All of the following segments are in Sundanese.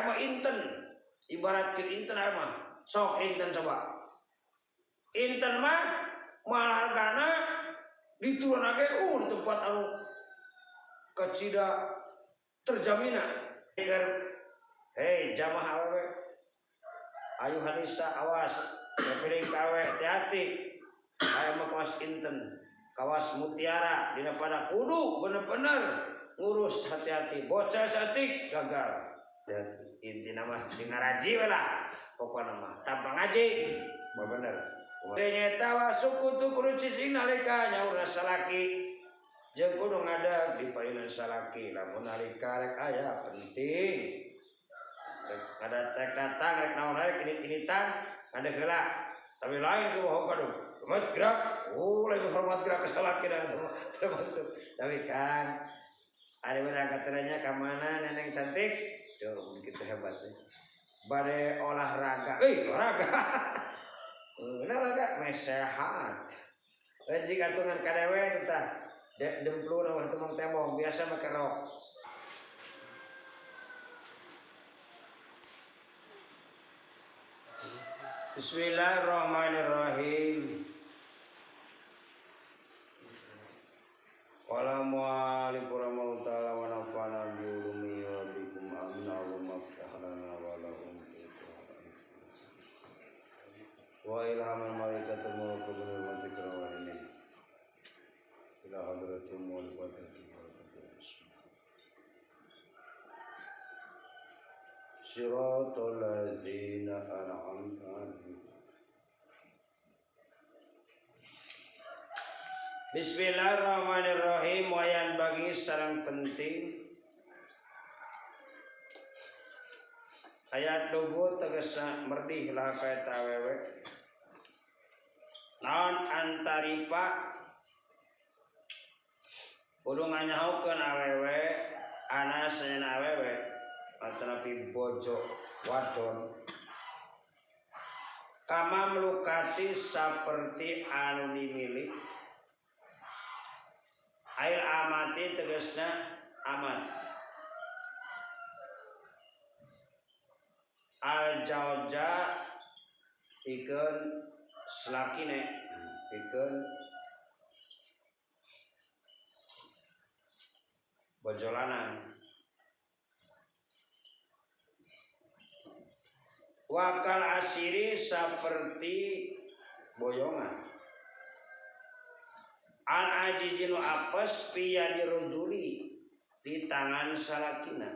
Aya mah inten, ibaratkeun inten aya mah. Sok inten coba. Inten mah mahal hargana diturunake di tempat anu kacida terjamina. Hei jamaah awewe, ayu Hanisa awas, pilih kawe hati-hati. Aya mah kawas inten, kawas mutiara dina pada kudu bener-bener ngurus hati-hati. Bocah saeutik gagal. Intina mah sing ngaraji we lah. Pokona mah tanpa ngaji bener. Nyeta wasuku tu kudu cicing nalika nyaurna salaki. Jeung kudu ngadag di payunan salaki lamun nalika rek aya penting. Rek ada rek datang rek naon rek init-initan ngadeg heula. Tapi lain ke bohong kadung. Hormat gerak, oh lain hormat gerak ke salaki dah termasuk. Tapi kan ada berangkat tanya ke mana neneng cantik? Duh, begitu hebat ya. Bade olahraga, olahraga. Olahraga, meh sehat. Rejik atungan kadewe tah. Dempluna mah tumang tembong biasa make rok. Bismillahirrahmanirrahim. Wassalamualaikum warahmatullahi wa nafa'ana bi ulumihi wa bikum amin. Allahumma iftah lana wa lahum wa ilhamul malaikatul mulk wal zikra wa ini ila hadratul mulk wa siratal ladzina an'amta alaihim. Bismillahirrahmanirrahim. Wayan bagi sarang penting ayat lugu tegasna merdih lah ka eta awewe naon antaripa kudu nganyahokeun awewe ana sanena awewe atanapi bojo wadon kama melukati saperti anu dimilik ail amati tegasna amat al jauja pikeun salakine pikeun bojo lanang wakal asiri saperti boyongan al ajijinu apes piya dirujuli di tangan salakina.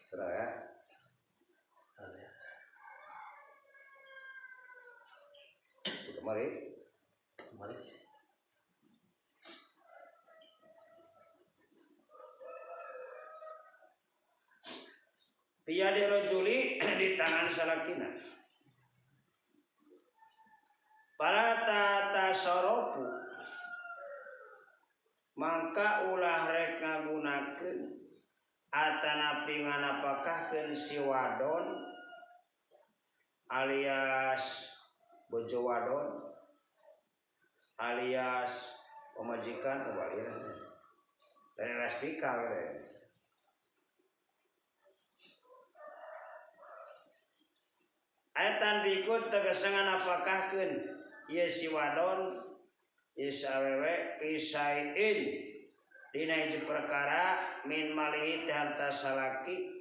Serah ya. Kemari. Kemari. Piya dirujuli di tangan salakina. Para tata soropu mangka ulah rek ngagunakeun atanapi nganapakahkeun si wadon alias bojo wadon alias pamajikan alias dan alias pika we. Ayatan berikut tegasangan apakahkeun ieu si wadon ieu si awewe pisaiin dina hiji perkara min malihi harta salaki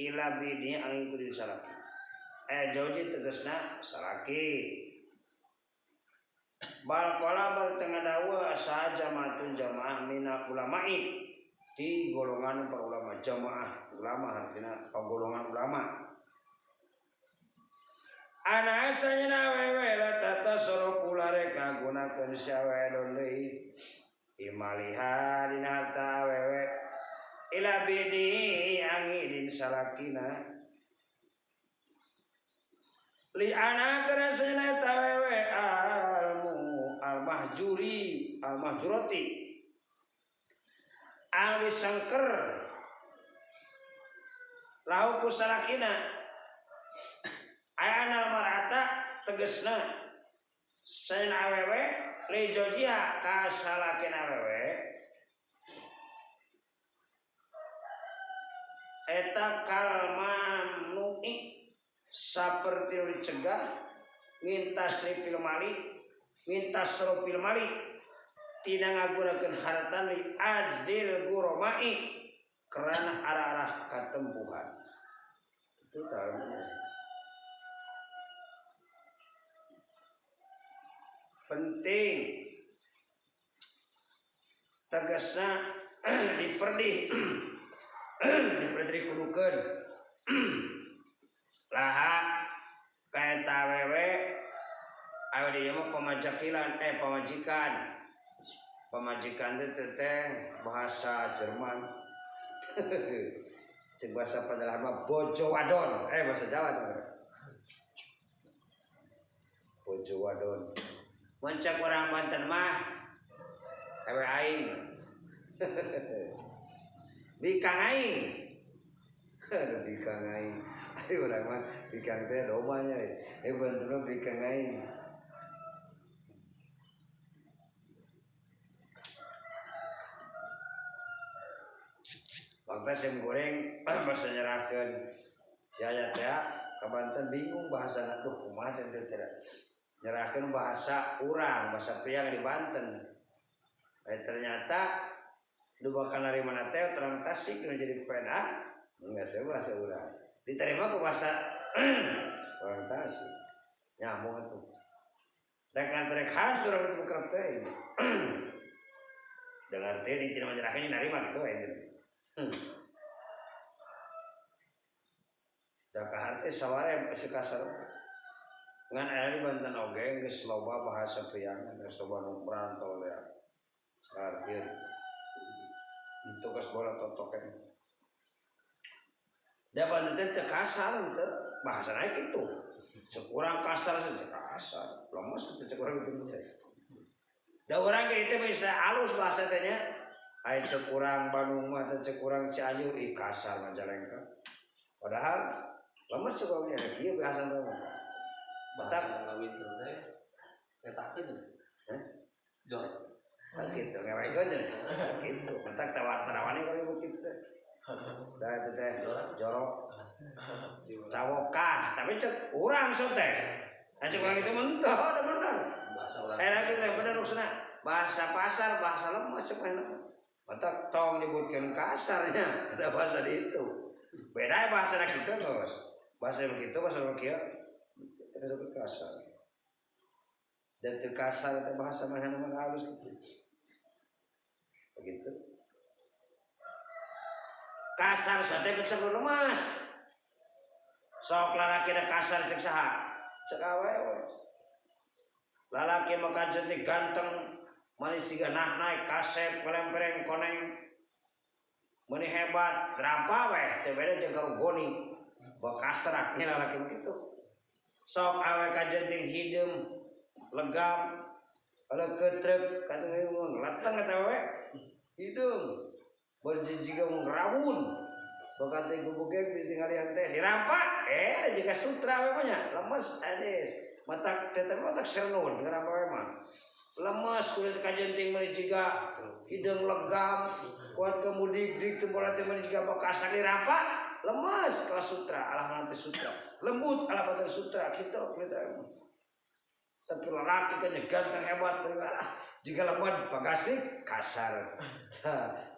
ila bini angin kudu salaki. Aya jauji tegasna salaki. Bal qala bal tengah dawuh asa jamaatun jamaah mina ulama'i di golongan para ulama jamaah ulama artinya golongan ulama. Ana asanya awewe la tata soro pula rek ngagunakeun si awewe deui imaliha dina harta awewe ila bini angidin salakina li ana kana sana eta awewe almu almahjuri almahjurati awi sangker lahu ku salakina. Ayanal mar'ata Tegesna sen awewe li zawjiha ka salakina awewe eta kal mamnu'i saperti dicegah mintasrifil mali mintasrufil mali tina ngagunakeun harta li azdil guromai karena arah-arah katempuhan itu tahu penting tegasna diperdih diperdih kudukeun laha ka eta awewe awe di ieu mah pamajakilan pamajikan pamajikan teh teh bahasa Jerman cek bahasa Padahal mah bojo wadon bahasa Jawa tuh bojo wadon mun cek urang Banten mah ewe aing bikang aing aduh bikang aing ayo urang mah bikang teh domanya Banten mah bikang aing bangta sim goreng bahasa nyerahkeun si aya teh ka Banten bingung bahasana tuh kumaha cenah teh nyerahkeun bahasa urang bahasa pria di Banten ternyata nu bakal narima teh terang Tasik nu jadi PNA enggak saya bahasa urang diterima ke bahasa orang Tasik nyambung atuh rek rek hatur urang itu kerep teh dengar teh intina menyerahkeun narima kitu we gitu. Da kahar teh saware si kasar ngan aya di Banten oge geus loba bahasa priangan geus loba nu merantau teh sakieu untuk geus bola totoken da Banten teh teu kasar teu bahasana kitu cek urang kasar teu kasar lemes teu cek urang kitu da urang ge teh bisa alus bahasa teh nya. Ai cek urang Bandung mah teh cek urang Cianjur ih kasar Majalengka. Padahal lemes cek urang nya kieu bahasa teh mah. Bahasa ngawin teh etakeun. Hah? Jor. Kan kitu ngewekeun cenah. Kitu mentak tawar tarawani kalau nyebut kitu teh. Da itu teh jorok. Cawokah, tapi cek urang sok teh. Nah, cek urang itu mentah, da bener. Bahasa urang. Lagi teh bener maksudna. Bahasa pasar, bahasa lemes cek urang. Mata tong nyebutkan kasarnya ada bahasa di itu beda bahasa kita guys bahasa begitu bahasa begitu kita sebut kasar dan terkasar itu bahasa mana mana halus gitu begitu kasar sate pecah lemas sok lalaki ada kasar cek saha cek awewe lalaki maka jadi ganteng manis siga nah naik kasep kelempereng koneng meuni hebat rampa weh teu beda jeung karugoni bakasraknya lalaki begitu sok awe kajenting hideung legam kalau ketrek kata ngelateng kata awe hideung berjijiga ngrawun bakal teh gubugeng ditinggalian teh dirampa jika sutra we mah nya lemes ades matak teh matak sernun ngerampa we mah lemes kulit kajenting meuni jiga hideung legam kuat kemudik dik tempola teh meuni jiga bakasak dirampa lemes kelas sutra alah manti sutra lembut alah manti sutra kitu kulit teh tapi lalaki kan ganteng hebat alah jika lemot pagasik kasar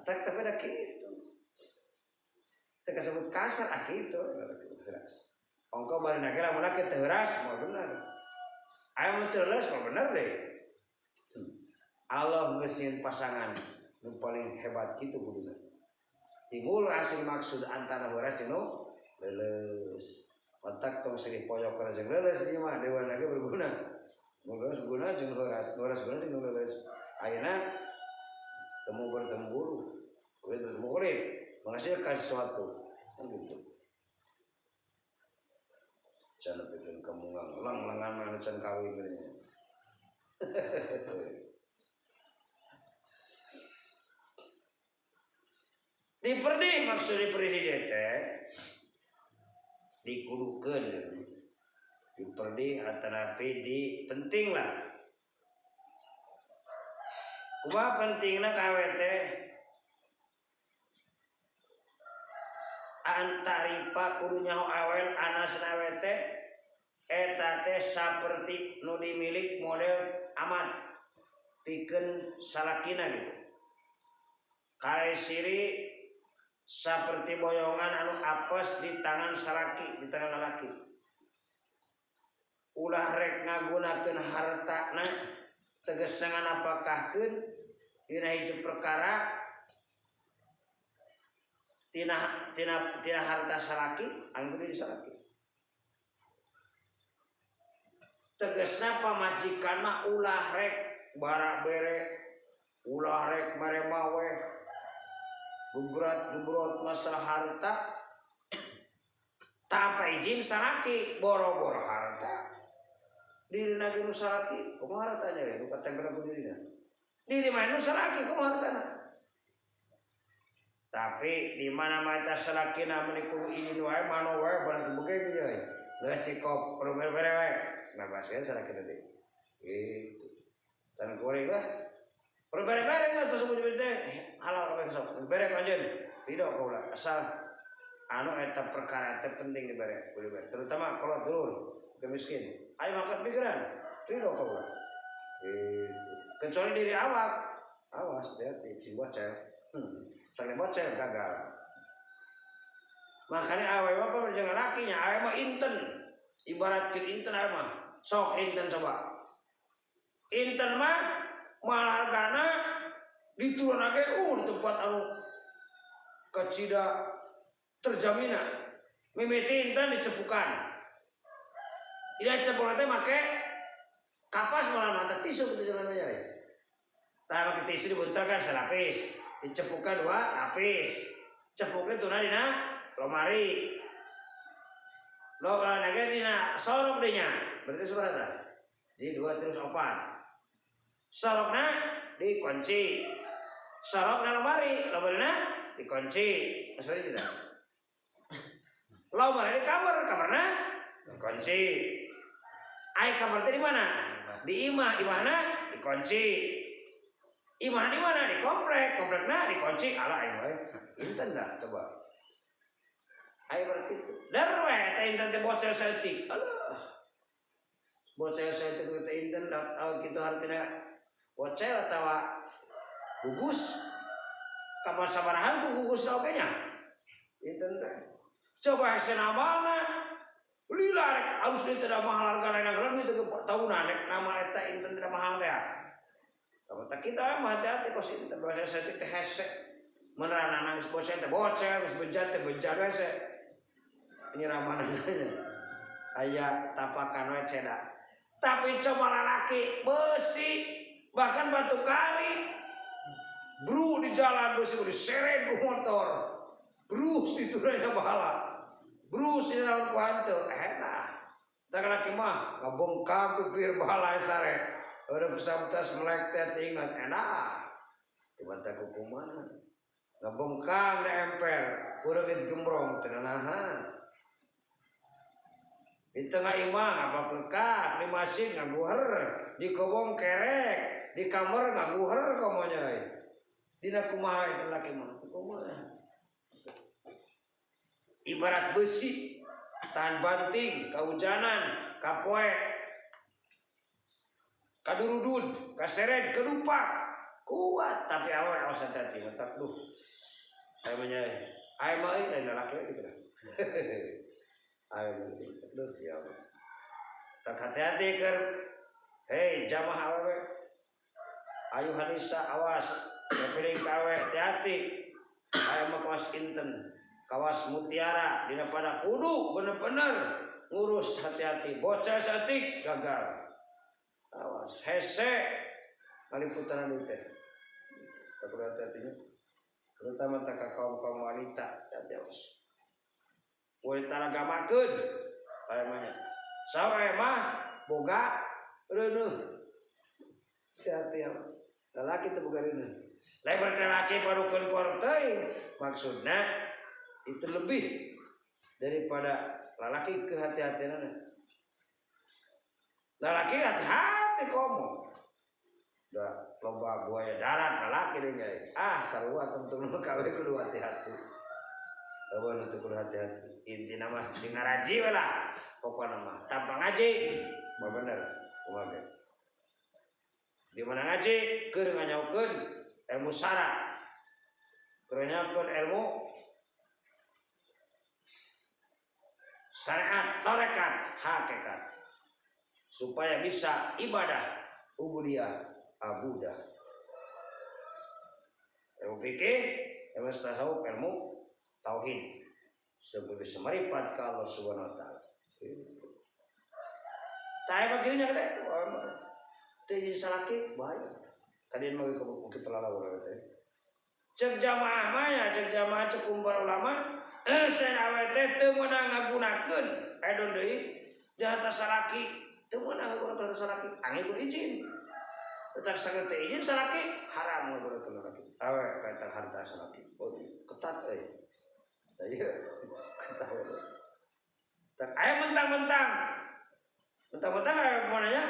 tak tapi da kitu teh kasebut kasar ah kitu keras ongko bari nage lamun teu heuras moal bener aya mun teu leuleus moal bener deh. Allah geus nyieun pasangan nu paling hebat kitu kuduna. Timbul hasil maksud antara heuras jeung nu leuleus. Otak tong sedih poyok kana jeung leuleus ieu mah dewan ge berguna. Nu leuleus guna jeung heuras, heuras guna jeung nu leuleus. Ayeuna temu bertemu bulu, kulit bertemu kulit, menghasilkan sesuatu. Kan gitu. Can pikeun kamungang lang lengan mah can kawin geuning. Diperdih maksud diperdih dia teh dikudukeun Diperdih atanapi di penting lah. Kumaha pentingna kawe teh? Antaripa kudu nyaho awel anasna awe teh eta teh saperti nu dimilik model amat pikeun salakina gitu. Kare siri saperti boyongan anu apes di tangan salaki, di tangan lalaki. Ulah rek ngagunakeun hartana tegas nganapakahkeun dina hiji perkara tina tina tina harta salaki anu kudu disalaki. Tegasna pamajikan mah ulah rek bara bere, ulah rek mere maweh, gebrat-gebrot masalah harta tanpa izin salaki, boro-boro harta. Dirina ge nu salaki, kumaha hartanya we nu katempel ku dirina. Diri mah nu salaki kumaha hartana. Tapi di mana mah eta salakina meuni kudu izin wae mano wae barang beukeung ieu. Geus cikop perlu bere wae. Nah baskeun salakina deui. Gitu. Tan kuring lah. Perlu bere-bere geus terus sebut teh halal kabeh sok. Bere ku anjeun. Ridho kaula asal anu eta perkara teh penting dibere, kudu dibere. Terutama kalau dulur ke miskin. Ayo makan pikiran, ridho kaula. Gitu. Kecuali diri awak, awas hati-hati si bocel. Saling bocel gagal. Makanya awe mah apa jangan lakinya, awe mah inten. Ibaratkeun inten awe mah. Sok inten coba. Inten mah mahal hargana diturunake di tempat anu kacida terjamina. Mimiti inten dicepukan. Ida cepukan teh make kapas malah mata tisu gitu jalan aja. Tah make tisu dibuntelkan selapis, dicepukan dua lapis. Cepuknya tuna dina lomari. Lo lagi dina sorok denya. Berarti sabaraha tah? Jadi 2 terus 4. Sorokna dikunci. Sorokna lomari, lomarina dikunci. Mas Ferry sudah. Lomari di kamar, kamarna dikunci. Ai kamar teh di mana? Di imah, imahna dikunci. Imah di mana? Di komplek, komplekna dikunci. Alah aing wae. Inten dah coba. Ayo berarti itu. Der we teh inten teh bocel saeutik. Alah. Bocel saeutik teh inten kitu hartina bocel atawa gugus. Kapan sabarahan ku gugus oge nya. Inten teh. Coba hese namalna. Lila rek harus dia tidak mahal harga lain anggaran itu ke tahunan rek nama eta inten tidak mahal teh. Tapi kita mah hati-hati kos inten bocel saeutik teh hese. Menerana nangis bocel teh bocel, geus bejat teh bejat hese. Penyiraman aya tapakan we ceda. Tapi coba lalaki besi bahkan batu kali bru di jalan besi diseret ku motor. Brus diturunnya bahala. Brus di dalam ku hanteu enak. Tak laki mah ngabongkang pipir bahala sare. Udah kesamtas melek teh ingat enak. Tiba-tiba kukumaha. Ngabongkang di emper, kureungit gembrong teu nahan. Di tengah imah ngapakekak, di masjid ngaguher, di kobong kerek, di kamar ngaguher komonya. Dina kumaha itu laki mah, kumaha. Ibarat besi, tahan banting, kehujanan, kapoe, kadurudud, kaseret, kelupak, kuat. Tapi awal awas hati-hati, mantap duh. Saya mah nyai, ayo mah euy lain lalaki gitu dah. Ayo duh ya Allah. Tak hati-hati ker. Hei jamaah awewe. Ayo Hanisa awas. Pilih kawe hati-hati. Ayo mah kawas inten, kawas mutiara dina pada kudu bener-bener ngurus hati-hati. Bocah saeutik gagal. Awas hese ngaliputan deui teh. Tak kudu hati-hatinya. Terutama tak ka kaum-kaum wanita hati awas. Wanita lagamakeun aya mah. Sawe mah boga reuneuh. Hati-hati awas. Lalaki teu boga reuneuh. Lain berarti lalaki parukeun ku orang teuing. Maksudna itu lebih daripada lalaki kehati-hatianana. Lalaki hati-hati komo. Da loba buaya darat lalaki deui nya. Ah sarua tentu nu kawe kudu hati-hati. Loba nu teu kudu hati-hati. Intina mah sing ngaraji we lah. Pokona mah tanpa ngaji mah bener kumaha ge. Di mana ngaji keur nganyaukeun ilmu syara. Keur nganyaukeun ilmu syariat, tarekat, hakikat. Supaya bisa ibadah ubudiyah abudah. Ilmu fikih, ilmu tasawuf, ilmu tauhid. Supaya bisa meripat ke Allah Subhanahu wa taala. Tah mah kieu nya gede. Teu jadi salaki bahaya. Tadi mah ke pelala urang teh. Cek jamaah mah ya, cek jamaah cek kumpul ulama, sae awe teh teu meunang ngagunakeun edon deui di atas salaki, teu meunang ngagunakeun atas salaki, angge kudu izin. Tetap sangat teu izin salaki haram ngagunakeun salaki. Awe ka harta salaki. Oh, ketat euy. Tah ieu ketat. Tak aya mentang-mentang. Mentang-mentang aya mananya?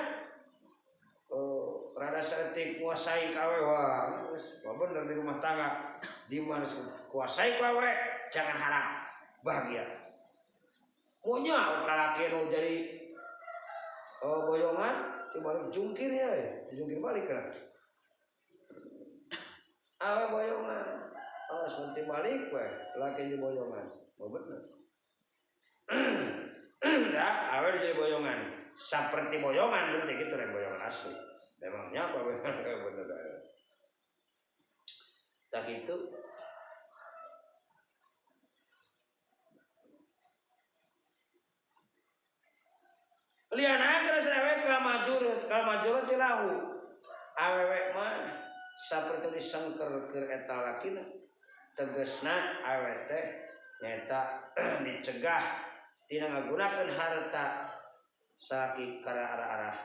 Oh, rada saeutik kuasai kawe wah, geus bener di rumah tangga. Di mana kuasai kawe jangan harap bahagia. Monya lalaki nu jadi boyongan dibalik jungkir ya, jungkir balik kan. Awe boyongan, awas nanti balik we, laki jadi boyongan, mau bener. Ya, awe jadi boyongan, seperti boyongan berarti gitu rek boyongan asli. Memangnya apa boyongan bener aja. Tak itu. Liana geus awewe ka majurut tilahu. Awewe mah saperti disengker keur eta lakina. Tegasna awewe teh nyaeta dicegah tina ngagunakeun harta salaki kana arah-arah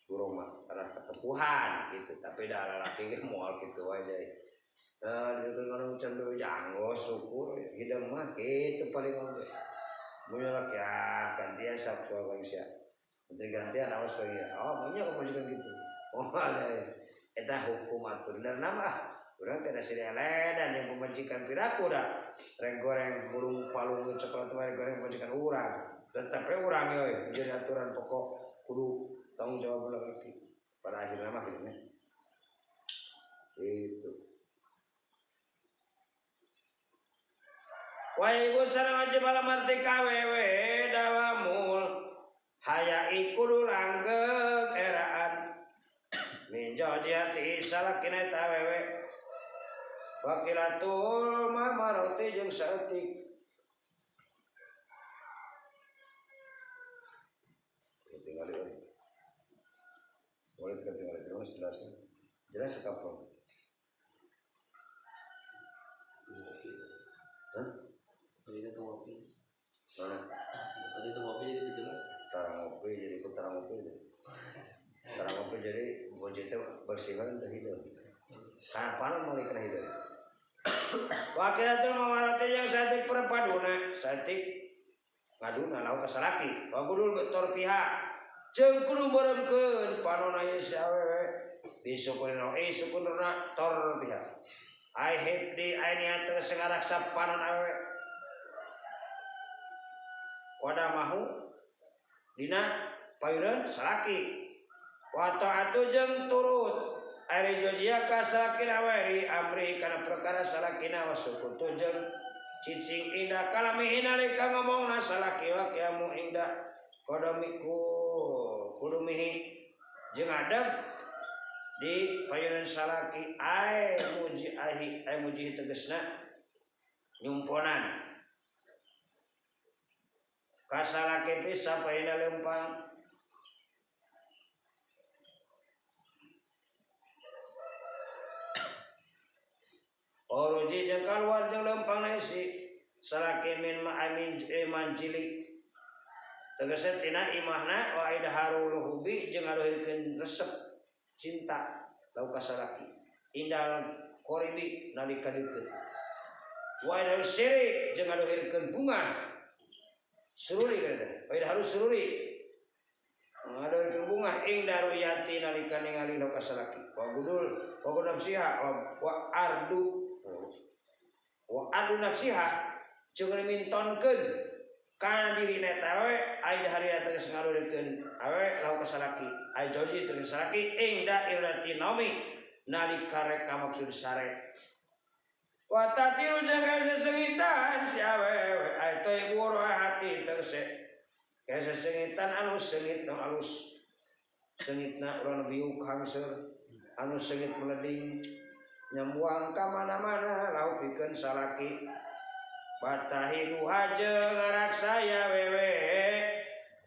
burung mah arah ketepuhan gitu. Tapi da lalaki ge moal kitu wae deui. Dikeun kana can deui janggo syukur hidang mah kitu paling oge. Mun laki ah gantian sok soal sia. Menteri gantian awas kau ya. Oh, maunya kau majikan gitu. Oh, ada ya. Eta hukum atur. Dan nama, urang tidak sini dan yang pemajikan piraku dah. Reng goreng burung palung coklat reng goreng pemajikan urang. Tetap urang yoi. Jadi aturan pokok kudu tanggung jawab laki. Pada akhirnya mah gitu. Itu. Wa ibu sareng wajib ala marti kawewe dawamul haya kudu langgeng eraan min jaujiati salakina eta awewe wakilatul mamaroti jeung saeutik tinggal euy boleh tinggal terus jelas jelas kapan. Hah? Tadi itu ngopi. Mana? Tadi itu ngopi jadi jelas. Tarang ngopi jadi ikut tarang ngopi deh. Tarang ngopi jadi bojong itu bersihkan untuk hidup. Kapan mau kena hidup? Wakilatul mamarati yang satik perpaduna, satik ngaduna lau kasalaki. Wagudul betor pihak. Jeung kudu meremkeun panona ieu si awewe. Disukunna sukunna tor pihak. Ai hibdi ai niat teu ngaraksa panon awewe. Wada mahu dina payureun salaki. Wa ta'atu jeung turut ari jojia ka salakina we amri kana perkara salakina wa sukutu jeung cicing indah kalami nalika ngomongna salaki wa kiamu indah kodomiku kudumihi jeung adab di payunan salaki ai muji ahi ai muji tegasna nyumponan kasalaki bisa payuna lempang Oruji jeung kaluar jeung lempang si salaki min ma'amin manjili tegese tina imahna wa idharul hubi jeung ngaluhirkeun resep cinta lau kasalaki indal qoribi nalika deukeut wa idharul siri jeung ngaluhirkeun bunga sururi kata wa idharul sururi ngaluhirkeun bungah ing daruyati nalika ningali ka salaki wa gudul wa gudul nafsiha wa ardu wa adu nafsiha jeung mintonkeun kana dirina eta awewe ai daharia tegas ngalurikeun awewe lahu ka salaki ai joji tegas salaki ing dairati naumi nalika rek maksud sare wa tatilu jeung sesengitan si awewe ai teu hati tegese sesengitan anu sengit nu alus sengitna urang biuk hangseur anu sengit meleding nyambuang ka mana-mana lau pikeun salaki batahidu hajeung ngaraksaya wewe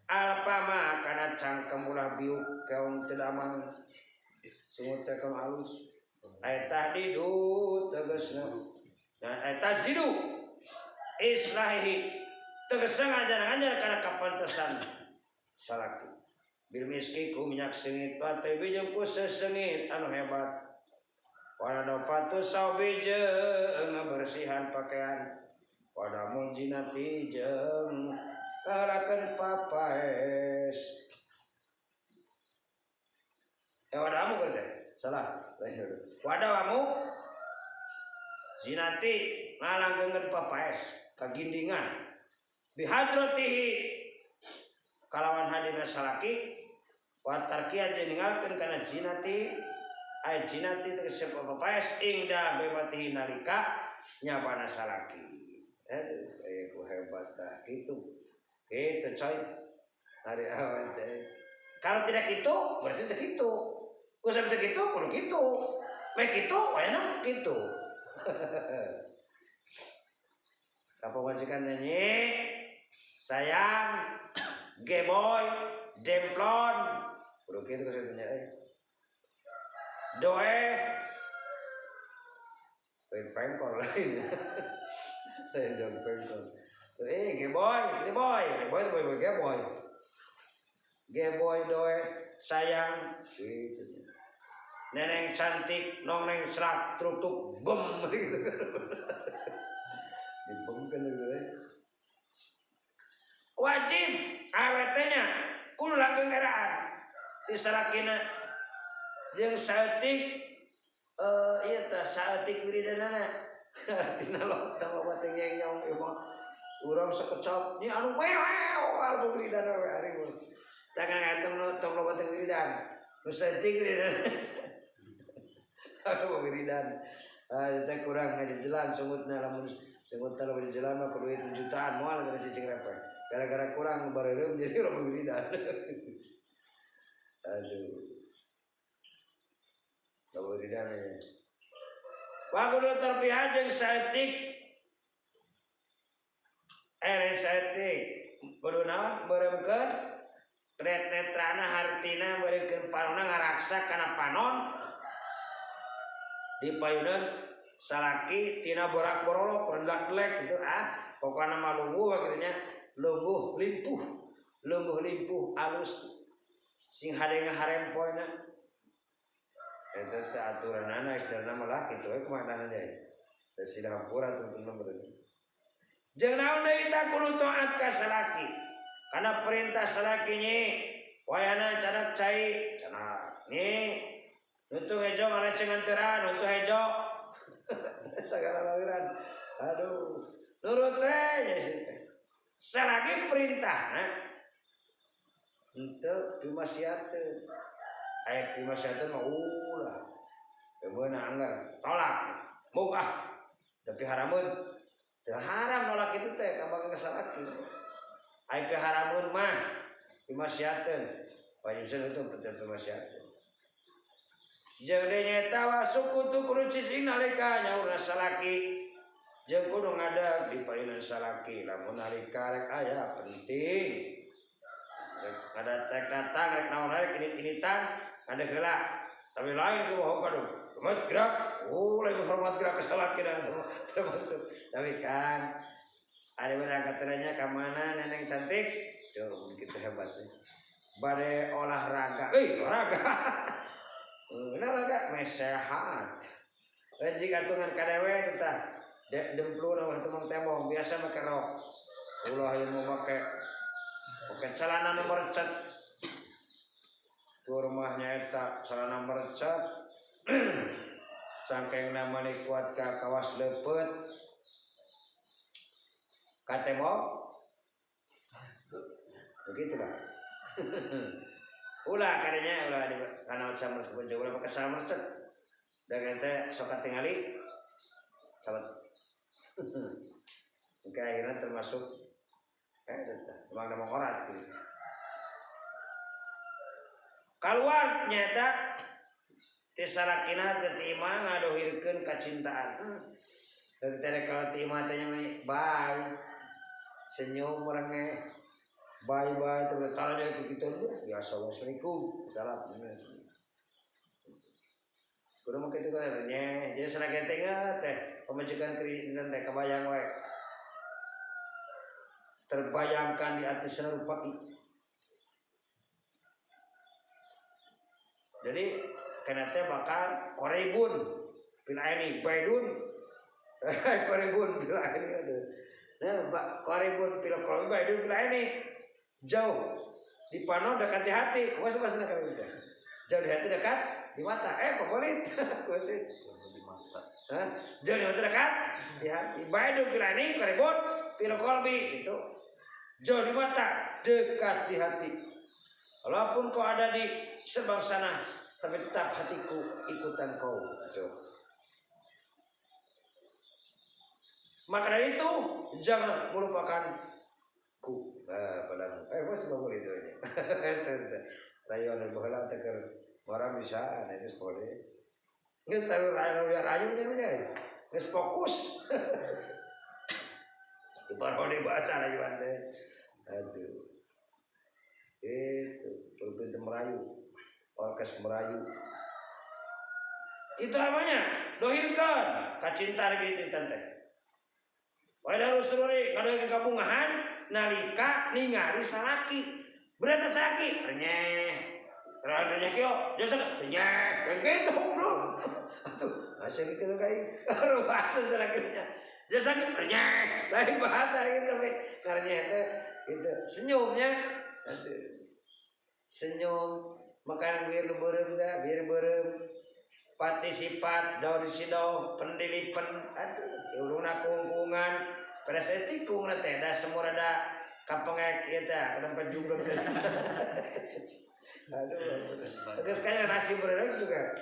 alpama kana cangkem ulah biuk keong teu damang sungut teh keong alus ay tahdidu tegasna nah ay tasdidu islahihi tegasna ngajar-ngajar kana kapantesan salaki bil miski ku minyak sengit wa teh jeung ku sesengit anu hebat wana dopatu saubi jeung ngabersihan pakaian wadamul jinati jeung kahalakeun papaes wadamu teh salah wadawamu zinati ngalanggengkeun papaes kagindingan bihadratihi kalawan hadirna salaki wa tarkiya jeung ninggalkeun kana zinati ay zinati tegese papaes ing da bebatihi nalika nyabana salaki. Aduh, ku hebat tah kitu. Kitu coy. Hari awan teh. Kalau tidak gitu, berarti tidak gitu. Ku sampai gitu, kudu kitu. Baik kitu, wayana kitu. Kapamajikan nyanyi, sayang, geboy, demplon, kudu kitu ku tanya eh. Doe, lain pengkor lain. Lain dong pengkor. Geboy, geboy, geboy, boy, boy, geboy. Geboy doe, sayang, gitu. Neneng cantik, nongneng serak, truk tuk, bem gitu. Dibemkeun gitu eh. Wajib awetnya kudu langgeng eraan ti salakina jeung saeutik ieu teh saeutik wiridanana tina lotong loba teh nyong ieu mah urang sekecap ni anu wew albu wiridana we ari mah tangan ngatong tong loba teh wiridan nu saeutik wiridan anu wiridan teh kurang ngajejelan sungutna lamun sungutna loba jejelan mah kudu jutaan moal kana cicing repeh gara-gara kurang bareureum jadi loba wiridan. Aduh loba wiridan aja wa kudu terpihak jeung saeutik saeutik kudu naon beureumkeun netrana hartina beureumkeun panonna ngaraksa kana panon di payunan salaki tina borak borolok rendak-delek gitu ah pokokna mah lungguh kitu nya lungguh limpuh alus sing hade ngaharempoyna eta teh aturanana istilahna mah lah kitu we kumaha nya teh sila hampura tuntun meureun jeung naon deui tah kudu taat ka salaki kana perintah salaki nyi wayahna canak cai canak nyi nutu hejo ngarecengan teuran nutu hejo sagala laliran aduh nurut teh nya si teh salagi perintahna henteu pimaksiateun aya pimaksiateun mah ulah teu meunang anggar tolak muk ah tapi harameun teu haram nolak kitu teh ka ka salaki aya piharameun mah pimaksiateun wajib itu teu pimaksiateun jeung deui nyaeta wa sukutu kudu cicing nalika nyaurna salaki jeung kudu ngadag di payunan salaki lamun nalika rek aya penting rek ada rek datang rek naon rek init-initan ngadeg heula tapi lain ke bohong kadu hormat gerak oh lain hormat gerak ke salaki dah termasuk tapi kan ada berangkat tanya ke mana neneng cantik tuh begitu hebat ya. Bade olahraga olahraga olahraga meh sehat rejik atungan kadewe tah dempluna mah tumang tembong biasa make rok ulah yang mau make pakai celana nomor cat nyaeta sarana merecet cangkengna mani kuat ka kawas leupeut ka tembok begitu Pak. Ulah kadanya ulah di kana samar ulah pakai samar cek dan teh sok katingali salat. Maka akhirnya termasuk emang nama korat gitu. Keluar nyata ti salakina teh ti imah ngadohirkeun kacintaan. Teh teh kalau ti imah teh nya bye senyum orangnya bye bye terus kalau dia gitu biasa wassalamualaikum salam. Kudu mah kitu kan nya jadi salaki teh teh pamajikan teh teh kabayang we terbayangkan di atas rupa. Jadi kena teh bakal korebun pil aini baidun korebun pil aini aduh. Nah korebun pil qalbi baidun pil aini jauh di pano dekat di hati. Kumaha bahasana kalau gitu? Jauh di hati dekat di mata. Pabolit. Kumaha sih? Jauh di mata. Hah? Jauh di mata dekat di hati. Baidun pil aini korebun pil qalbi itu jauh di mata dekat di hati. Walaupun kau ada di seberang sana, tapi tetap hatiku ikutan kau. Aduh. Maka dari itu jangan melupakanku. Padamu. Gua sebab boleh itu ini. Rayuan baheula teh keur marah bisa, itu boleh. Geus tahu rayu nya. Geus fokus. Diparone bahasa rayuan teh. Aduh. Itu pintu merayu, orkes merayu. Itu namanya dohirkan kacinta gitu tante. Wadah rusuri ngadohirkeun kabungahan nalika ningali salaki. Berata salaki renyeh. Renyeh kieu, jasa renyeh. Kitu bro. Atuh, asa kitu kai. Bahasa salakinya. Jasa renyeh, lain bahasa gitu tapi karenyeh teh gitu. Senyumnya aduh. Senyum makanan bir beureum teh, bir beureum. Partisipat daun sido pendilipen aduh uluna kungkungan pada saeutik kungna teh da semua rada kapengek ieu teh kenapa jumlah teh. Aduh geus kaya nasi beureum juga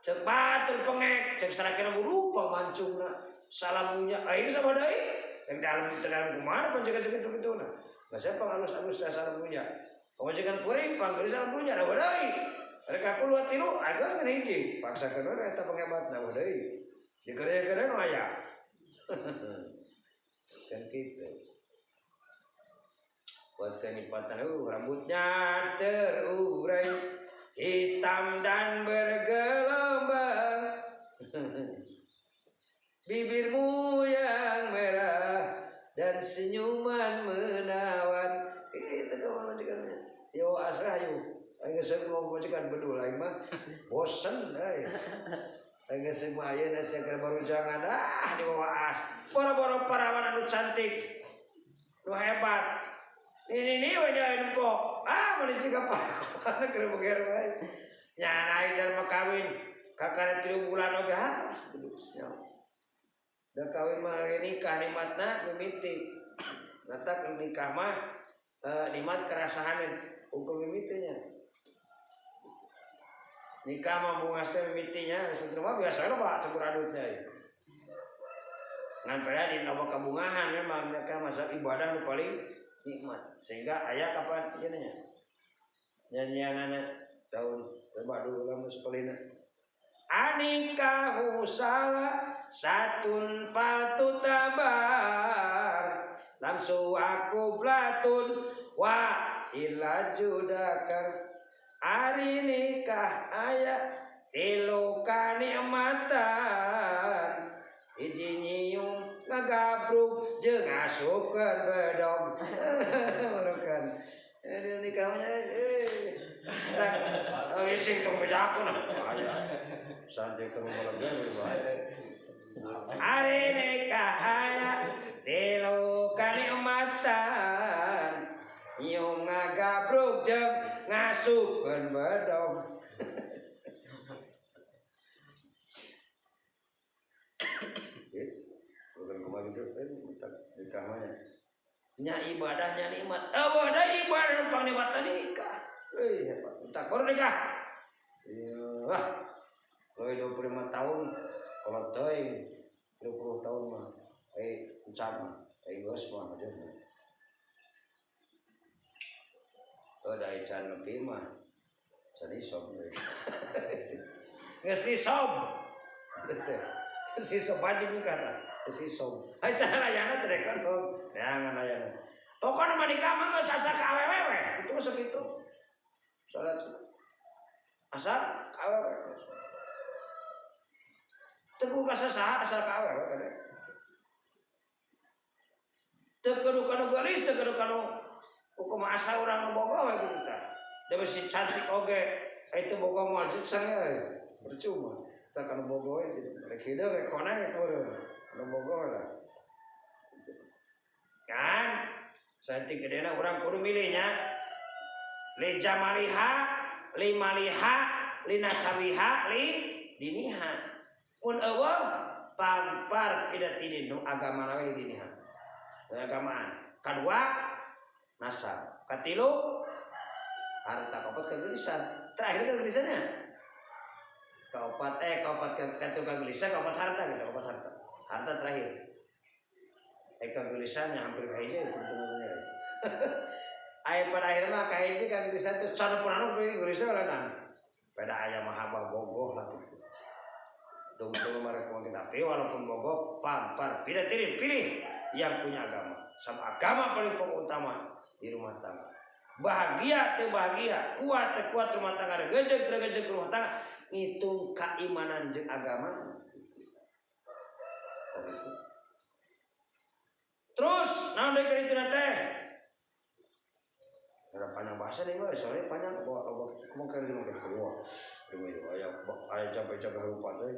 ceuk batur pengek ceuk sarakina lupa mancungna salamunya aing sama deui yang dalam teh dalam kumaha pancekan sakitu-kituna bahasa pangalus-alus da salamunya pamajikan kuring panggeulis salamunya da deui. Mereka kudu tilu agak ngan hiji paksakeun we eta penghebatna deui. Dikerjakeun nu aya. Kan kitu. Buat kenipatan rambutnya terurai hitam dan bergelombang. Bibirmu yang merah dan senyuman menawan. Itu kawan majikannya. Yo asrah yo. Aing geus mau majikan bedul aing mah bosen euy. Aing geus mah ayeuna sia keur barujangan ah dibawa as. Boro-boro parawan anu cantik. Nu hebat. Ini ni we nya nempo. Ah mun jiga parawan keur beger wae. Nya aing dar mah kawin kakara 3 bulan oge ah geus nya. Da kawin mah nikah nikmatna mimiti. Matak nikah mah nikmat kerasahaneun unggul mimitinya. Nikah mah bungas teh mimitinya geus mah biasa we Pak campur adutnya ieu. Ngan pada di loba kabungahan memang nikah masa ibadah nu paling nikmat sehingga aya kapan ieu nya. Nyanyianana tahun coba dulu lamun sepelina. Anikahu salah satun paltu tabar lamsu aku blatun wa ila judakar. Ari nikah aya tilu kanikmatan hiji nyium ngagabruk jeung ngasupkeun bedog. Merukan nikah mah oh sing tong bejakeun aya santai tong malegan bae. Ari nikah aya tilu kanikmatan nyium ngagabruk jeung Ngasupkeun bedog. Bukan kumaha gitu, nikah mah nya ibadahnya nikmat. Eueuh da ibadah nu pangnikmatna nikah. Euy hebat. Tak baru nikah. Wah. Leuwih 25 tahun kalau teuing 20 tahun mah encan mah geus mah aja mah. Oh da encan nepi mah can isob deui. Geus disob. Geus disob wajib nikah tah. Geus disob. Ai saha ayana teh kan jangan ayana. Pokona mah nikah mah geus asa ka awewe we. Itu mah sakitu. Salat asal ka awewe. Teu kudu ka saha asal ka awewe kade. Teu kudu ka nu geulis, teu kudu ka nu kumaha asa urang nu bogoh we kitu tah. Da bisi cantik oge, ai teu bogoh moal jeceng euy. Percuma. Tah ka nu bogoh we kitu. Rek hideung rek koneng rek meureun. Nu bogoh lah. Kan saeutik gedena urang kudu milihnya. Li jamaliha, li maliha, li nasabiha, li diniha. Mun eueuh pangpar pida tidin nu agama we di diniha. Agamaan. Kadua nasab. Katilu harta, kaopat kegelisahan. Terakhir kegelisahannya. Kaopat katilu kegelisahan, kaopat harta gitu, kaopat harta. Harta terakhir. Kegelisahannya hampir kahiji tungtungnya. Aya pada akhirnya mah kahiji kegelisahan teh can pun anu gelisah lanan. Pada aya mahabbah bogoh lah gitu. Tungtung mereka tapi walaupun bogoh pampar tidak tirin pilih yang punya agama. Sama agama paling pokok utama di rumah tangga. Bahagia teu bahagia, kuat teu kuat rumah tangga, gejeg teu gejeg rumah tangga, ngitung keimanan jeung agama. Terus naon deui ka ditu teh? Ada panjang bahasa nih mah, soalnya panjang bawa kumaha keur di mangke keluar. Aya aya capek-capek harupat euy.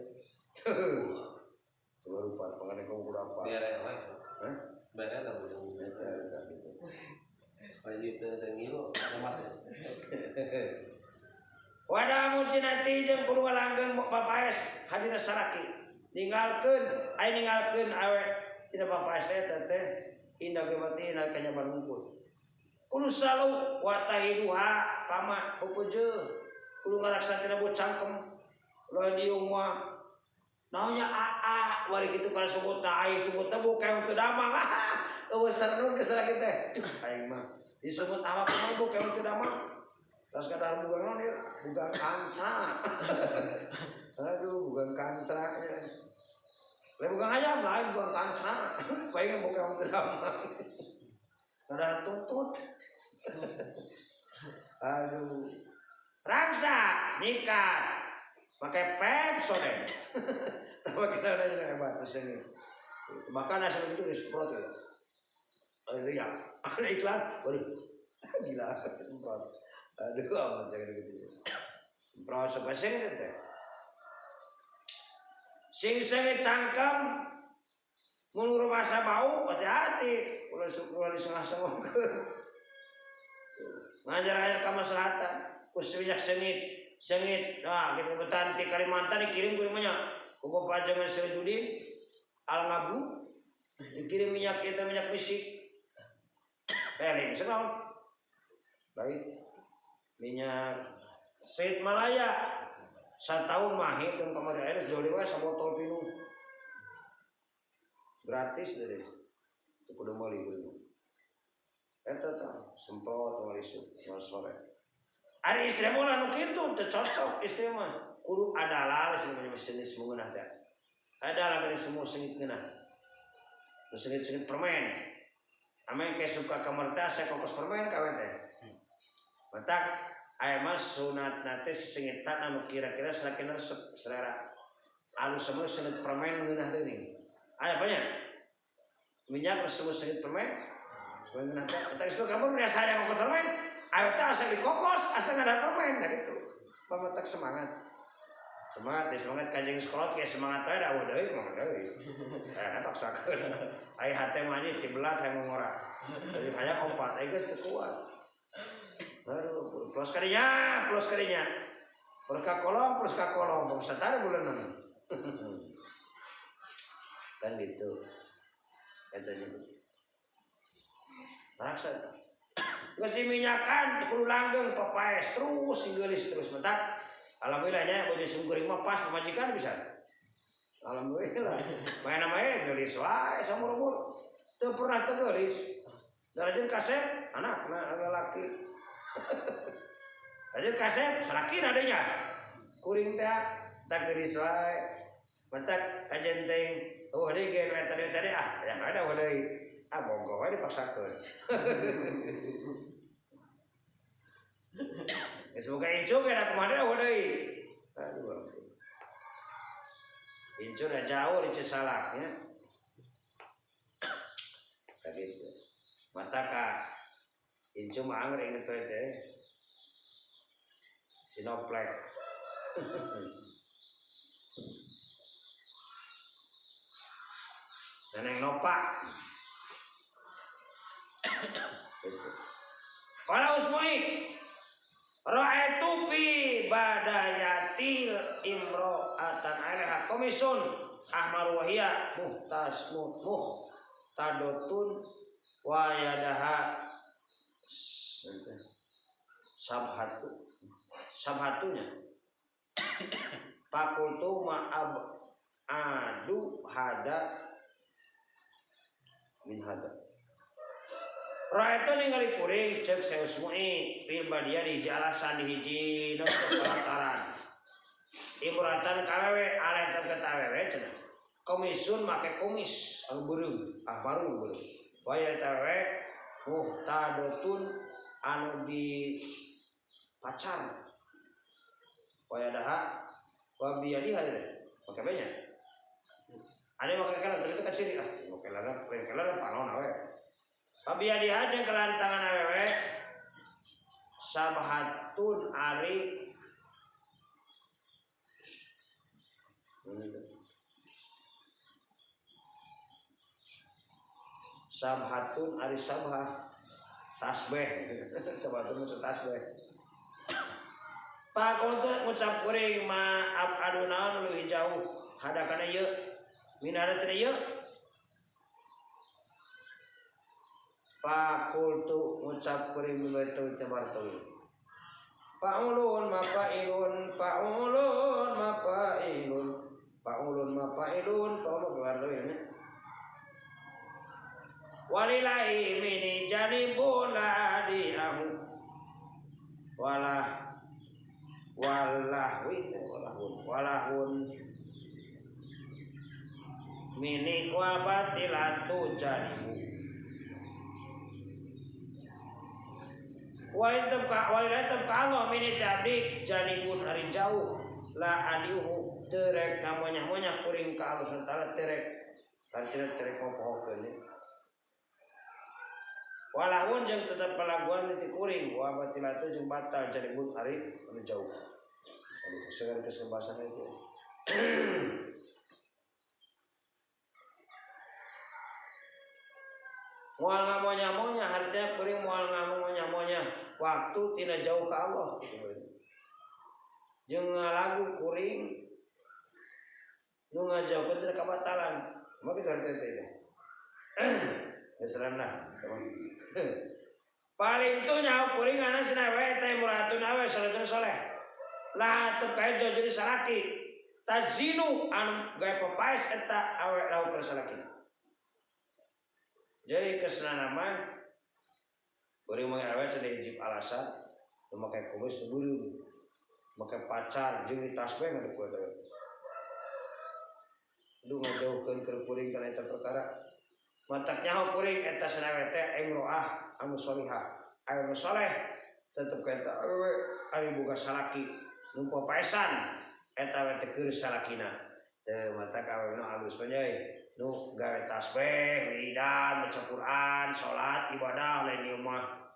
Coba rupa, makanya kamu kudu apa? Bere wae. Hah? Bere lah ujung. Eta gitu. Supaya dia teu ngilu, hemat ya. Wada mujinati jeung kudu langgeng papaes hadina saraki. Ninggalkeun, aya ninggalkeun awe tina papaes teh teh indah ge berarti indah kanyaban hungkul. Kudu selalu watahiduha pama hupeujeuh. Kudu ngaraksa tina bocangkem. Lain dieu mah naonnya aa wari kitu kana sumutna aya sumutna bukan teu damang. Eueuh sarnun geus saraki teh. Aing mah disumut awak mah bukan teu damang. Tas kadar bugang naon ieu? Bugang kansa. Aduh, bugang kansa nya. Lain bugang ayam, lain bugang kansa. Palingan bukan teu damang. Kadar tutut. Aduh. Rangsa nikah pakai Pepsodent. Tapi kita aja hebat sengit. Bahkan nasi begitu disemprot ya. Ada ya, ada iklan, waduh, gila semprot. Aduh, amat jangan gitu. Semprot sampai sengit teh. Sing sengit cangkem, mun rumasa bau, hati-hati. Ulah ulah disengah-sengokkeun. Ngajar-ngajar ka maslahatan, ku minyak sengit, sengit. Nah, kita betan di Kalimantan dikirim ku rumahnya. Ku Bapak Jangan Sirajudin al ngabu dikirim minyak itu minyak misik. Lain senang. Baik. Minyak Seit Malaya satahun mah hitung kamari air joli wae sabotol pinuh. Gratis deui. Teu kudu meuli kudu. Eta tah semprot moal isuk moal sore. Ari istri mah anu kitu teu cocok istri mah. Kudu adalah sing jenis mengeunah teh. Adalah geuning semua sengit ngeunah. Nu sengit-sengit permen. Ame ke suka kamar teh asa kokos permen kawe teh. Matak aya mah sunatna teh sesengitan anu kira-kira salakina resep selera. Anu semua sengit permen ngeunah teh geuning. Aya banyak. Minyak semua sengit permen. Semua ngeunah teh. Eta geus kamar biasa aya kokos permen. Ayo teh asa dikokos, asa ngada permen nah gitu. Pamatak semangat. Semangat deh, semangat kanjeng sekolot kayak semangat wae da eueuh deui mah deui. Aya paksakeun. Aya hate manis dibelat hayang ngora. Jadi hayang opat, aya geus teu kuat. Aduh, plus kadinya, plus kadinya. Plus ka kolong, plus ka kolong, bangsa bulanan. Kan gitu. Katanya begitu. Maraksa. Geus diminyakan kudu langgeng papaes terus singgelis terus mentak. Alhamdulillahnya bojo simkuring mah pas pamajikan bisa. Alhamdulillah. Main namanya gelis wae saumur-umur. Teu pernah teu geulis. Darajeun kasep anak lelaki. Darajeun kasep salakina adanya. Kuring teh tak geulis wae. Mentak kajenteng eueuh deui ge nu eta tadi ah yang ada deui. Ah bongko wae dipaksakeun. Geus boga incu ge da kumaha deui deui. Aduh. Incu dah jauh di Cisalak nya. Kagitu. Mata ka incu mah anger inget we teh. Sinoplek. Neneng nopak. Gitu. Qala Usmai ra'aitu fi badayatil imra'atan 'alaiha komisun ahmar wa hiya muhtas muhtadotun wa yadaha sabhatu sabhatunya fakultu ma adu hada min hada. Ra'aitu ningali kuring cek seusmui fil badia di hiji alasan di hiji pelataran. Imratan kawewe alaitan ka awewe cenah. Komisun make komis anu beureum, ah baru beureum. Waya awewe muhtadotun anu di pacar. Waya daha wa biyadiha make banyak. Ane make kana itu kan ciri ah, make lana, lain kelana panon awe. Pabia diha jeung kelantangan awewe sabhatun ari sabhatun ari sabha tasbih sabhatun maksud tasbih. Pakultu ngucap kuring ma adu naon leuwih jauh hadakana ieu minada teh ieu. Pakultu ngucap kuring mimaitu tabartu. Paulun mafailun paulun mafailun paulun mafailun paulun bartu ini. Walilahi mini janibun ladiahu walah walahwi walahun walahun mini wabatilatu janibu. Walilai tabka Allah mini tabdik janibun hari jauh la adiuhu terek namanya-monya kuring ka Allah SWT terek karena terek mopohokeun walahun jeung tetep pelaguan ti kuring wa batilatu jeung batal janibun hari anu jauh. Aduh segar kesembasan itu. Moal ngamonya-monya hartina kuring moal ngamonya-monya waktu tina jauh ka Allah jeung ngalagu kuring nu ngajauhkeun tina kabatalan mah kitu hartina teh geus rendah paling tuh nyaho kuring ana cenah we teh muratun awe salatun soleh lah teu kae jadi salaki tazinu anu gawe papaes eta awe lau keur salaki. Jadi kesana mah kuring mah awe cenah hiji alasan nu make kumis teu beureum make pacar jeung ditasbeh ngadep ku eta. Aduh ngajauhkeun keur kuring kana eta perkara. Matak nyaho kuring eta cenah teh imro'ah anu sholihah. Anu soleh tetep ka eta awewe ari boga salaki nu papaesan eta we teh keur salakina. Teu matak awewe nu alus mah nu gawe tasbih, wiridan, maca Quran, salat, ibadah lain di rumah.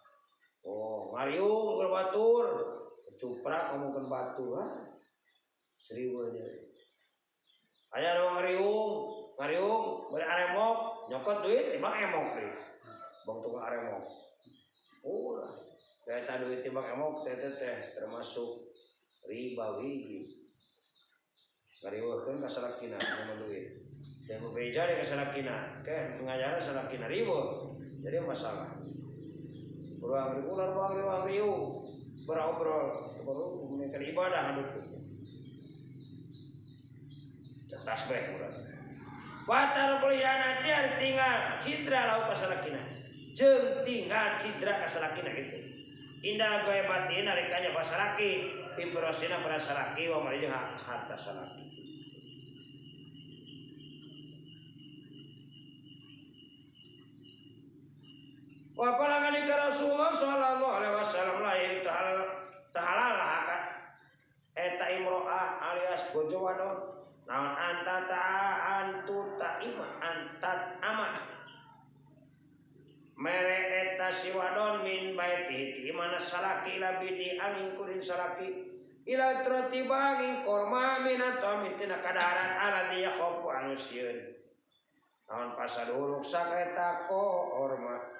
Oh, ngariung keur batur, cuprak ngomongkeun batur, ah. Serieu aja. Aya nu ngariung, ngariung bari aremok, nyokot duit, emang emok deui. Bang tukang aremok. Oh lah, Eta duit tibak emok teh teh termasuk riba wiji. Ngariweuhkeun ka salakina mun duit. Teh beja ka salakina, ke ngajaran salakina riweuh. Jadi masalah. Ruang riuh ruang ruang riuh berobrol baru meningkat ibadah aduh. Tasbih urang. Watar kuliah nanti tinggal cidra lau ka salakina. Jeung tinggal cidra ka salakina gitu. Indal goe batin nalikanya basalaki pimprosina pada salaki wa mari jeung harta salaki. Wa qala ngalika Rasulullah sallallahu alaihi wasallam lain tahalal haka eta imro'ah alias bojo wadon naon anta ta'antu ta'ima antat ama mere eta si wadon min baitihi ti mana salaki labi di angin kurin salaki ila tratiba angin korma minat tina kadaharan ala dia khofu anu sieun naon pasaduruk saketa korma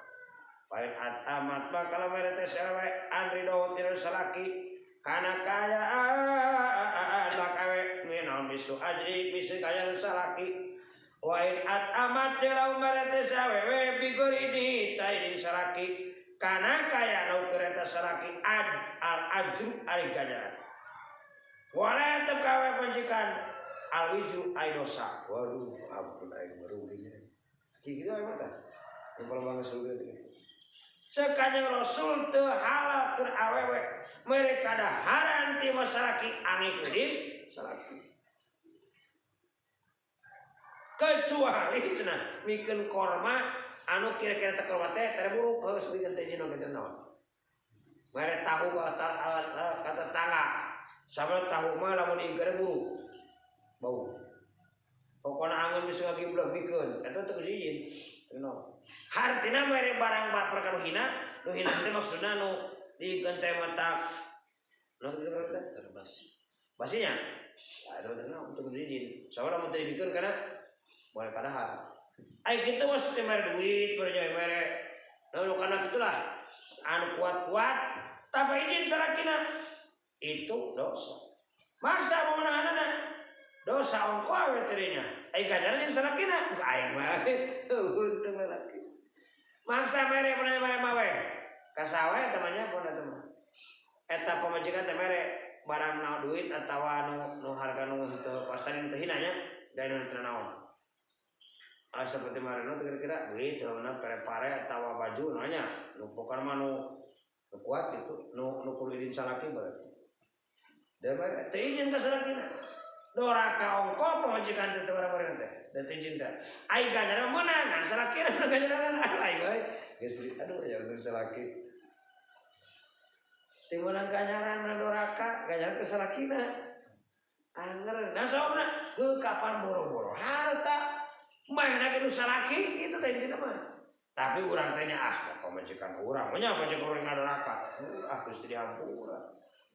pain atamat bakal mere teh sawe andrido tina salaki kana kaya anak awe minaon bisu ajri bisu kaya salaki wa in atamat jelau mere teh sawewe bigoridi taidin salaki kana kaya nu kereta salaki ad al ajru ari ganjaran wala tetep kawe pancikan al wijru ai dosa. Waduh ampun aing meruginya kieu emang tah yang paling bangga surga teh. Cek Kanjeng Rasul teu halal keur awewe mereka daharan ti masalaki angikutin salaki kecuali cenah mikeun korma anu kira-kira teh korma teh terburuk geus mikeun teh jino kitu naon mere tahu ka tetangga sabab tahu mah lamun diingkeun buruk bau pokona angeun bisa ngagiblek mikeun eta teu izin naon hartina mere barang perkara hina nu hina teh maksudna nu diikeun teh mata nu kitu teh Terbasi. basinya eta teh naon teu izin sabab lamun teu dibikeun kana boleh padahal ai kitu mah teh mere duit mere mere nu kana kitulah anu kuat-kuat tanpa izin salakina itu dosa maksa memenanganana dosa ongko awe tadinya ai ganjaran jeung salakina aing mah untung lalaki maksa mere mere mere mawe kasawe temannya pun eta mah eta pamajikan teh mere barang na duit atawa nu harga nu teu pastani teu hina nya da nu teu naon ah seperti mareno kira-kira duit na pare-pare atawa baju nanya nu pokona mah nu kuat gitu nu kudu izin salaki berarti da mere teu izin ka salakina doraka ongko pamajikan teh barang-barang teh da teu izin teh ai ganjaran meunang ngan salakina ganjaran aduh aing we geus aduh ya untung salaki teu meunang ganjaran meunang doraka ganjaran ka salakina anger nah saomna heuh kapan boro-boro harta maena ge nu salaki kitu teh intina mah tapi urang teh nya ah pamajikan urang nya pamajikan urang ngadoraka ah geus teu dihampura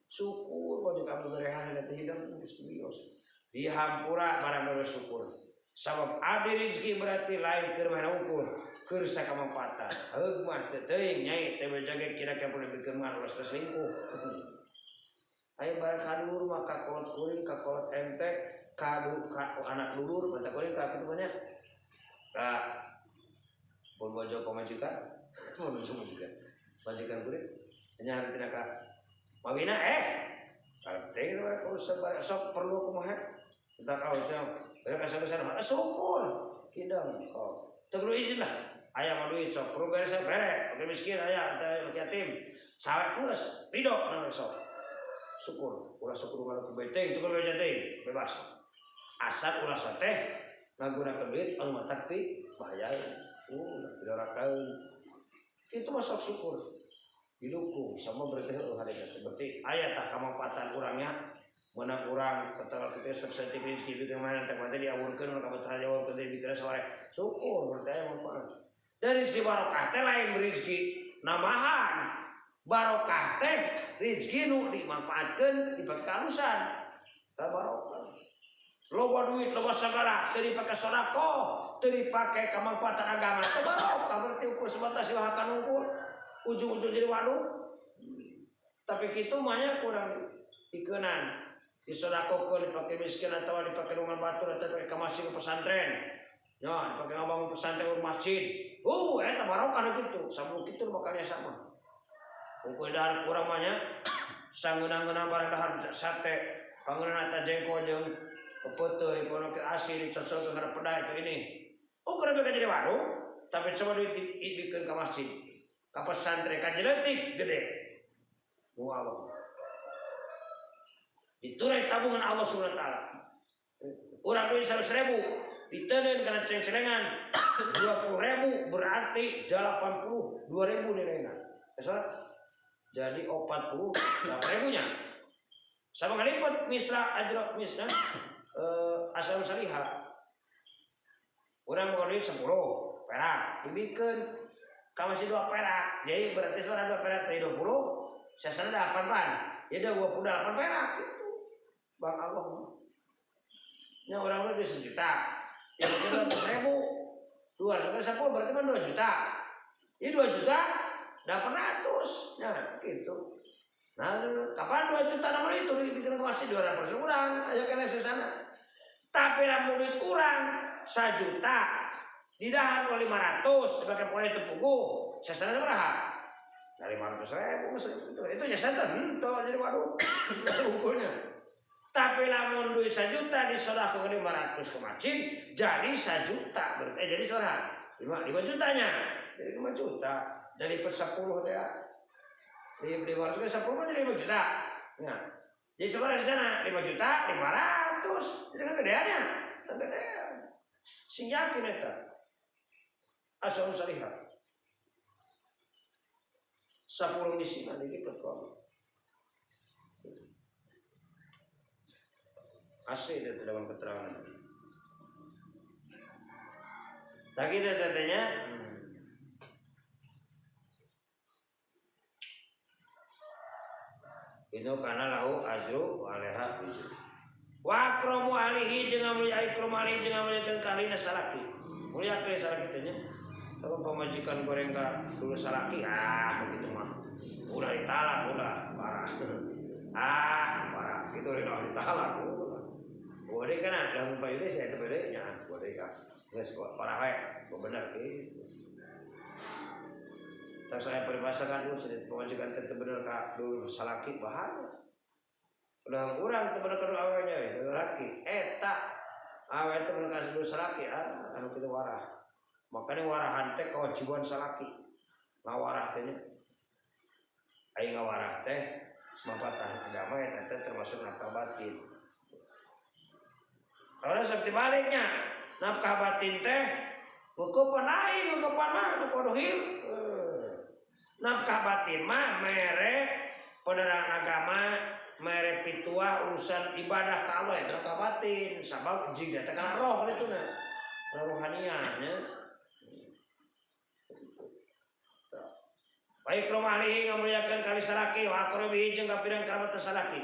syukur pamajikan berehan teh hidang geus bios dihampura barang bersyukur sabab abdi rezeki berarti lain keur mana ukur keur sakamapatan heug mah teu teuing nyai teh bejaga kira-kira perlu bikeun mah ulah selingkuh ayo barang kadulur mah ka kolot kuring ka kolot ente kadu ka anak lulur mata kuring ka kitu banyak ka pun bojo pamajikan pun bojo pamajikan majikan kuring nya hartina ka mawina kalau teh barang urusan barang sok perlu kumaha kita kau jauh barang kasar-kasar syukur kidang oh teu kudu izin lah aya mah duit sok perlu beres bere oke miskin aya teh yatim sawe geus ridho nang sok syukur ulah syukur kalau beteng itu kalau teh bebas asal ulah teh ngagunakeun duit anu matak pi bahaya didorakeun itu mah sok syukur didukung sama berarti heueuh harita teh berarti aya tah kamanfaatan urangnya menang urang ketika kita sukses di rezeki bikin mana teh mah diawurkeun urang kabutuhan diawurkeun teh dikira sore syukur berarti aya manfaat dari si barokah teh lain rezeki nambahan barokah teh rezeki nu dimanfaatkeun dipake kalusan tah barokah loba duit loba sagala teu dipake sedekah teu dipake kamanfaatan agama teh barokah berarti ukur sebatas silahakan unggul ujung-ujung jadi waduh. Tapi kitu mah nya kurang dikeunan. Disodakokeun dipake miskin atau dipake lungan batur atau dipake ka masjid pesantren. Ya, dipake ngabangun pesantren masjid. Eta barokah kitu. Samu kitu bakalnya sama. Ukur dahar kurang mah nya sangeunah-ngeunah barang dahar sate, pangeunah eta jengkol jeung peuteuy kono ke asi dicocok ke pedah itu ini. Ukur beka jadi warung, tapi coba duit dibikeun ka masjid. Ka pesantren ka jeletik gede. Wow. Diturai tabungan Allah Subhanahu wa taala. Urang duit 100.000 diteundeun kana ceng-celengan 20.000 berarti 82.000 nilainya. Salah? Jadi 48.000-nya. Sama ngalipat misra ajro misra asal saliha. Urang mau duit 10 perak dibikeun ka masih 2 perak. Jadi berarti seorang 2 perak dari 20, sesana 8 pan. Jadi 28 perak gitu. Bang Allah. Nya orang duit 1 juta. Yang 200.000. 210 berarti kan 2 juta. Ini 2 juta 800. Nah, gitu. Nah, kapan 2 juta namanya itu dibikin ke masjid 200 orang, ayo kena sesana. Tapi lamun duit urang 1 juta didahar 500 dipakai poin itu puguh, sesana sabaraha? Nah, 500.000 itu. Itu nya tentu jadi waduh ukurnya. Tapi lamun duit 1 juta disedekahkeun 500 ke masjid, jadi 1 juta berarti jadi sabaraha? 5 jutanya. Jadi 5 juta dari per 10 teh. 500 ke 10 mah jadi 5 juta. Nah, jadi sabaraha sana 5 juta 500. Jadi kan gedeannya. Kegedean. Sing yakin eta. Asal salihah. 10 misi nanti dilipat kok. Asli itu dalam keterangan. Tak gitu tetenya. Itu karena lahu ajru wa alaiha wizru. Wa akramu ahlihi jeung mulia ikram ahlihi jeung muliakeun ka ahlina salaki. Muliakeun salaki teh nya. Kalau pamajikan goreng ka dulu salaki, ah begitu mah. Ulah ditalak ulah parah. Ah, parah. Kitu ulah ditalak. Boleh kan lamun payune saya teh bade nya, boleh ka. Geus parah we, bener kitu. Tak saya peribahasa kan dulu sudah pemajikan teh bener ka dulu salaki bahaya. Ulah urang teu bener ka dulu awenya we, laki. Eta awe teh bener ka dulu salaki, ah anu kitu warah. Makanya warahan teh kewajiban salaki. Ngawarah teh nya. Ai ngawarah teh mapatah agama eta teh termasuk nafkah batin. Kalau seperti baliknya, nafkah batin teh hukuman lain, hukuman mah nu dohir. Nafkah batin mah mere penerangan agama, mere pituah urusan ibadah ka Allah eta nafkah batin. Sabab jig teh kana roh kitu na. Rohaniah nya. Baik rumah alihi ngamuliakeun kali salaki wa aqrabihi jeung kapirang kerabat salaki.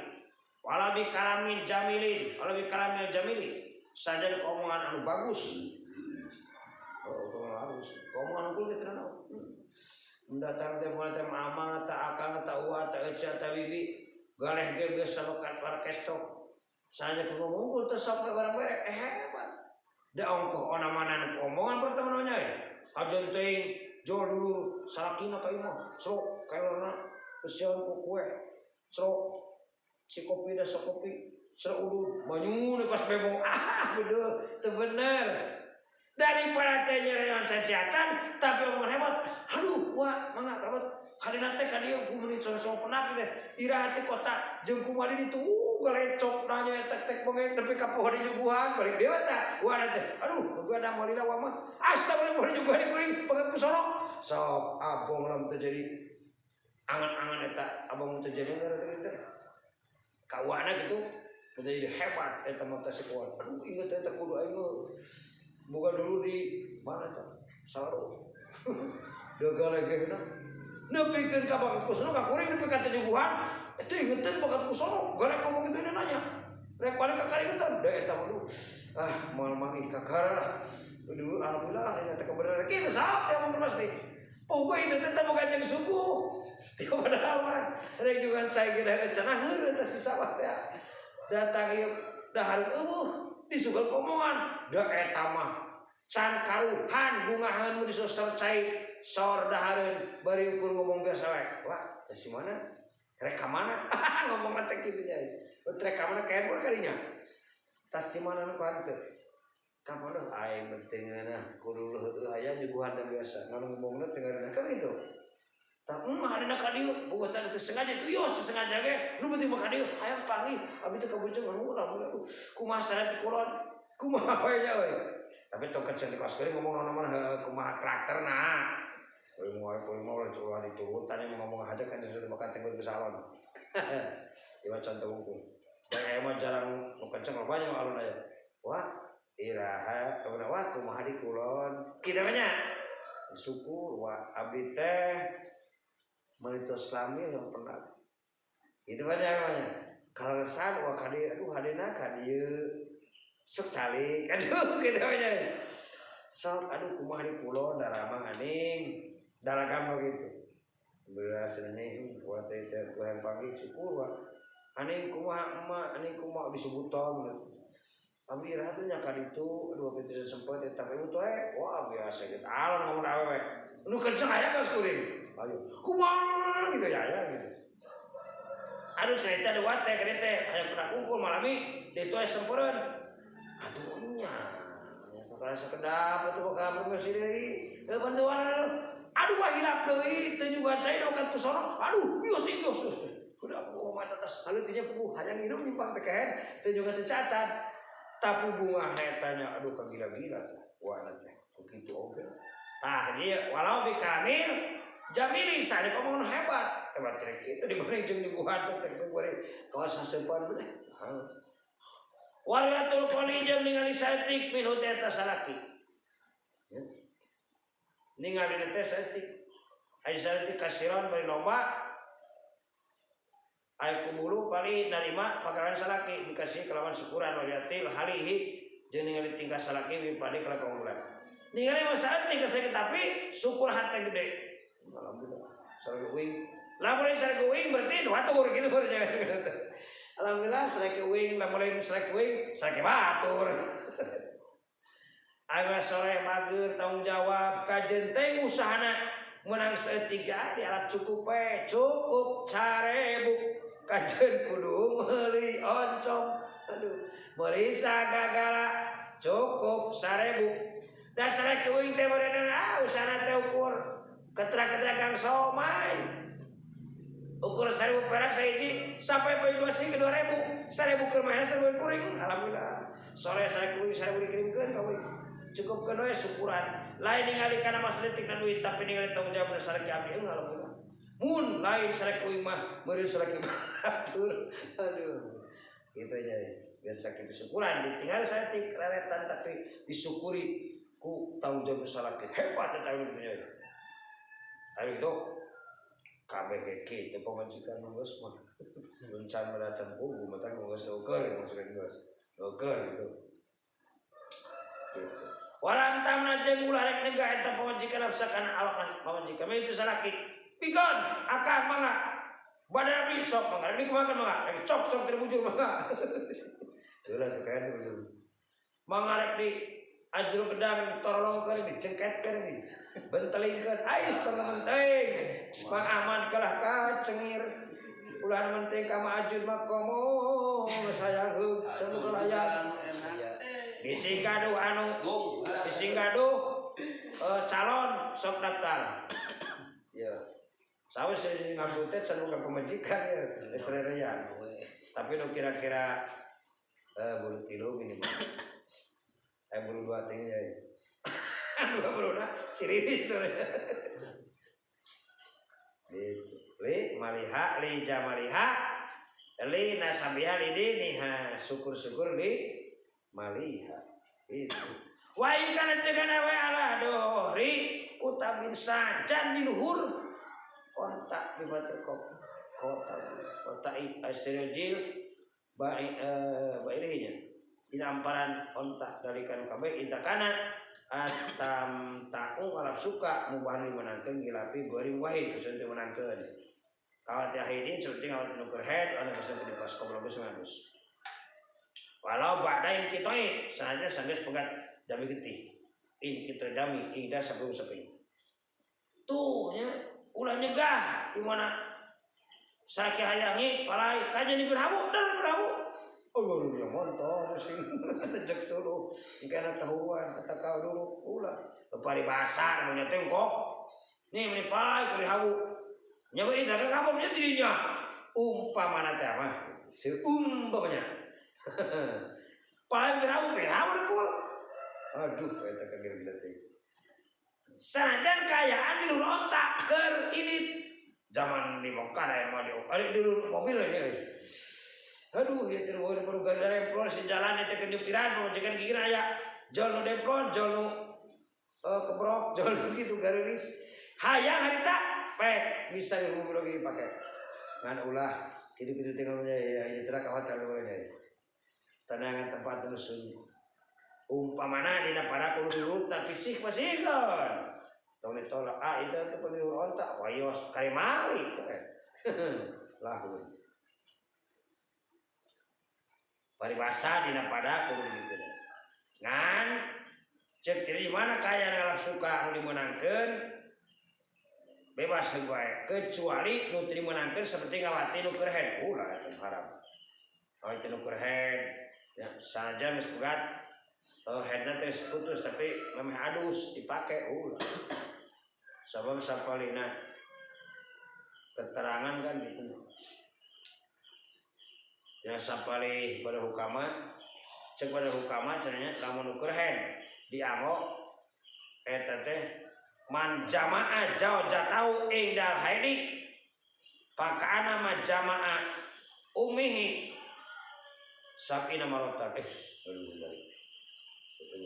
Wala bi kalamin jamilin, wala bi kalamil jamili. Saja omongan anu bagus. Oh, omongan halus. Omongan unggul kitu naon. Mendatang teh moal teh mama ta akang ta uwa ta eca ta bibi galeh ge biasa bekat orkestra. Saja ku ngomong teh sok barang berek hebat. Da ongkoh ona mana omongan pertama namanya ya. Kajon teuing jol dulur salakina ka imah. Srok kaelona keusian ku kue. Srok si kopi da sok kopi. Srok udud banyu nu pas bebo. Ah betul teu bener. Daripada teh nyerean caciacan tapi omongan hebat. Aduh, wah, mangga kerabat. Harina teh ka dieu ku meuni cowok-cowok penak teh. Iraha teh kota jeung kumaha di ditu galecok nanya tek-tek bengek nepi ka poho dinyuguhan balik deui tah. Wah teh. Aduh, gua da moal wa mah. Astagfirullah moal dinyuguhan di kuring banget ku sorok. Sok abong lamun teh jadi angan-angan eta abong teh jadi gara teh. Kawana gitu teh jadi hebat eta mah teh sekuat. Aduh, inget eta kudu aing boga dulu di mana tah? Salaro. Degalegehna. Nepikeun ka bakat kusono ka kuring nepi ka teu nyuguhan, eta ingeteun bakat kusono, galek ngomong kitu ini nanya. Rek balik ka karingetan, da eta mah duh. Ah, moal manggih kakara lah. Aduh, alhamdulillah ini teh kebenaran. Kitu saha dia ngomong pasti. Pokoknya itu tetap boga jeung suku. Ti padahal mah rek juga cai ge cenah heureun eta si sawah teh. Datang ieu dahar eueuh disugal komongan da eta mah can karuhan bungahan mu disosor cai sor dahareun bari ukur ngomong biasa wae. Wah, teh si mana? Rek ka mana? Ngomong teh kitu nya. Rek ka mana kebur kalinya. Tas cimana nu henteu. Kapan dong aing penting nah kudu heueuh aya nyuguhan da biasa ngan ngomongna teu ngareunah kan gitu. Tah mah hadina ka dieu boga teh teu sengaja tuh yos teu sengaja ge nu penting mah ka dieu hayang panggih abdi teh kabujeng anu alhamdulillah kumaha sareat di kulon kumaha we nya euy. Tapi tong kecen di kos keuring ngomong naon mah kumaha karakterna. Euy moal kuring mah ulah ulah diturutan yang ngomong aja kan sudah makan tengok ke salon. Ieu mah contoh unggul. Dan aya mah jarang nu kenceng banyak alun aya. Wah, iraha wah kumaha di kulon. Kitu mah nya. Syukur wah abdi teh menitos lami yang pernah. Itu mah namanya. Kaleresan wah ka dieu aduh hadena ka dieu. Sok calik aduh kitu mah nya. Sok aduh kumaha di kulon daramang aning daragam gitu. Alhamdulillah seneng wah teh teh hayang panggih syukur wah. Aning kumaha emak, aning kumaha disebutan. Abi iraha tuh nya ka ditu, aduh abdi teu sempet eta tapi itu eh wah biasa gitu. Alon ngomong awewe. Nu kenceng aya geus kuring. Ayo, kumaha gitu ya ya gitu. Aduh cerita dua teh ka teh hayang pernah kumpul malami ditu aya sempureun. Aduh nya. Nya sakedap atuh bakal promosi deui. Heuh bantuan aduh wah hilap deui teu nyuguhan cai bakat ku sono. Aduh bios bios. Udah aku mah atas halu dinya puguh hayang ngirum nyimpang teh kehen teu nyuguhan cacan. Tapi bunga hetanya aduh kagila-gila wah teh begitu oge. Tah dia walau bikamil jamili sare ngomong hebat. Hebat kira kitu dibanding jeung nyuguhan teh teh bari kawas haseupan teh. Wariatul qoli jeung ningali saeutik minhu teh eta salaki. Ya. Ningali teh saeutik. Ai saeutik kasiron bari loba ai kubulu paling narima pagawean salaki dikasih kelawan syukuran wariatil halihi jeung ningali tingkah salaki bipadi kala kaunggulan. Ningali mah saeutik kasih tapi syukur hate gede. Alhamdulillah. Sareng uing. Lamun sareng uing berarti dua batur gitu jangan. Alhamdulillah sareng uing lamun lain sareng uing sareng batur. Ayo sore mager tanggung jawab kajen teh usahana menang saeutik di alat cukup we cukup 1000 kajen kudu meuli oncom aduh meuli sagagala cukup 1000 dasar keuing teh meureunna ah usahana teh ukur ketra-ketra kang somai ukur 1000 perak sahiji sampai poe 2 sih 2000 1000 keur mahal 1000 kuring alhamdulillah sore 1000 kuring 1000 dikirimkeun ka uing cukupkeun we syukuran lain ningali kana mas detik na duit tapi ningali tanggung jawab sareng abdi alhamdulillah mun lain sareng uing mah meureun sareng batur aduh gitu aja biasa kitu syukuran ditinggal saeutik reretan tapi disyukuri ku tanggung jawab salaki hebat eta gitu nya ayo gitu kabeh ge kitu pamajikan geus mah luncan meracan pugu mata geus eukeun maksudnya geus eukeun gitu gitu walan tamna jeung ulah rek negah eta pamajikan nafsa kana awak pamajikan itu salaki pikeun akang mangga badan abdi sok mangga rek dikumahakeun mangga rek cok-cok teu bujur mangga heula teh kayak teu bujur mangga rek di ajul gedang ditorolongkeun dicengketkeun dibentelingkeun ais tong menteng Mang Ahmad kalah ka cengir ulah menteng ka Ma Ajun mah komo sayang heug can kalayan bisi gaduh anu bisi gaduh calon sok daftar ya saus ngambil teh can boga pamajikan ya geus rerean tapi nu kira-kira bulu tilu minimal bulu dua ting ya dua bulu na sirius tuh gitu li maliha li jamaliha li nasabiha li diniha syukur-syukur li maliha itu wa in kana cegana we ala dohri kutabin sajan di luhur kontak di batu kota kota asyrajil bairihinya Dina amparan onta dalikan kabeh intakana atam ta'u ngalap suka mubahan dimenangkeun gilapi gorim wahid kecuali dimenangkeun. Kawat yahidin seperti ngawat nu keur head anu bisa dipas goblok geus halus. Walau ba'da inkitoi sanajan sanggeus pegat dami getih. Inkitoi dami ida sebelum sepi. Tuh nya ulah nyegah di mana salaki hayangi palai kajian di berhabu dan berhabu. Oh baru dia montor sih nejek suluh jika anak tahuan kata kau dulu ulah paribasa namanya tengkok nih meni palai ke habu nyawa itu ada kamu punya dirinya umpamana teh mah seumpamanya palai berhabu berhabu dekul aduh eta kagila-gila teh sanajan kayaan di luhur ontak keur ini zaman di Mekah aya mah di luhur mobil ini. Aduh, ya teu baru baru garemplon si jalan eta keur nyupiran pamajikan gigireun aya jol nu demplon, jol nu kebrok, jol nu kitu gareulis. Hayang harita pek bisa di mobil lagi dipake. Ngan ulah kitu-kitu tinggal ya ini teh ka hotel boleh nya. Tenangan tempat nu sunyi. Umpamana dina pada kudu diurut tapi fisik pasihkeun. Tong ditolak, ah itu tuh pemilu ontak, wayos kari malik. Lahun. Paribasa dina pada kudu dibikeun. Ngan cek di mana kaya ngalap suka anu dimeunangkeun bebas bae kecuali nu teu dimeunangkeun seperti ngawati nu keur head ulah eta haram. Ngawati nu keur head ya sanajan geus pegat headna teh putus tapi memeh adus dipake ulah. Sabab sapalina keterangan kan gitu. Ya sapalih pada hukama cek pada hukama cenah lamun nu keur head dianggo eta teh man jamaah jauh ing dal haidi pakaana ma jamaah umihi sabina marotan aduh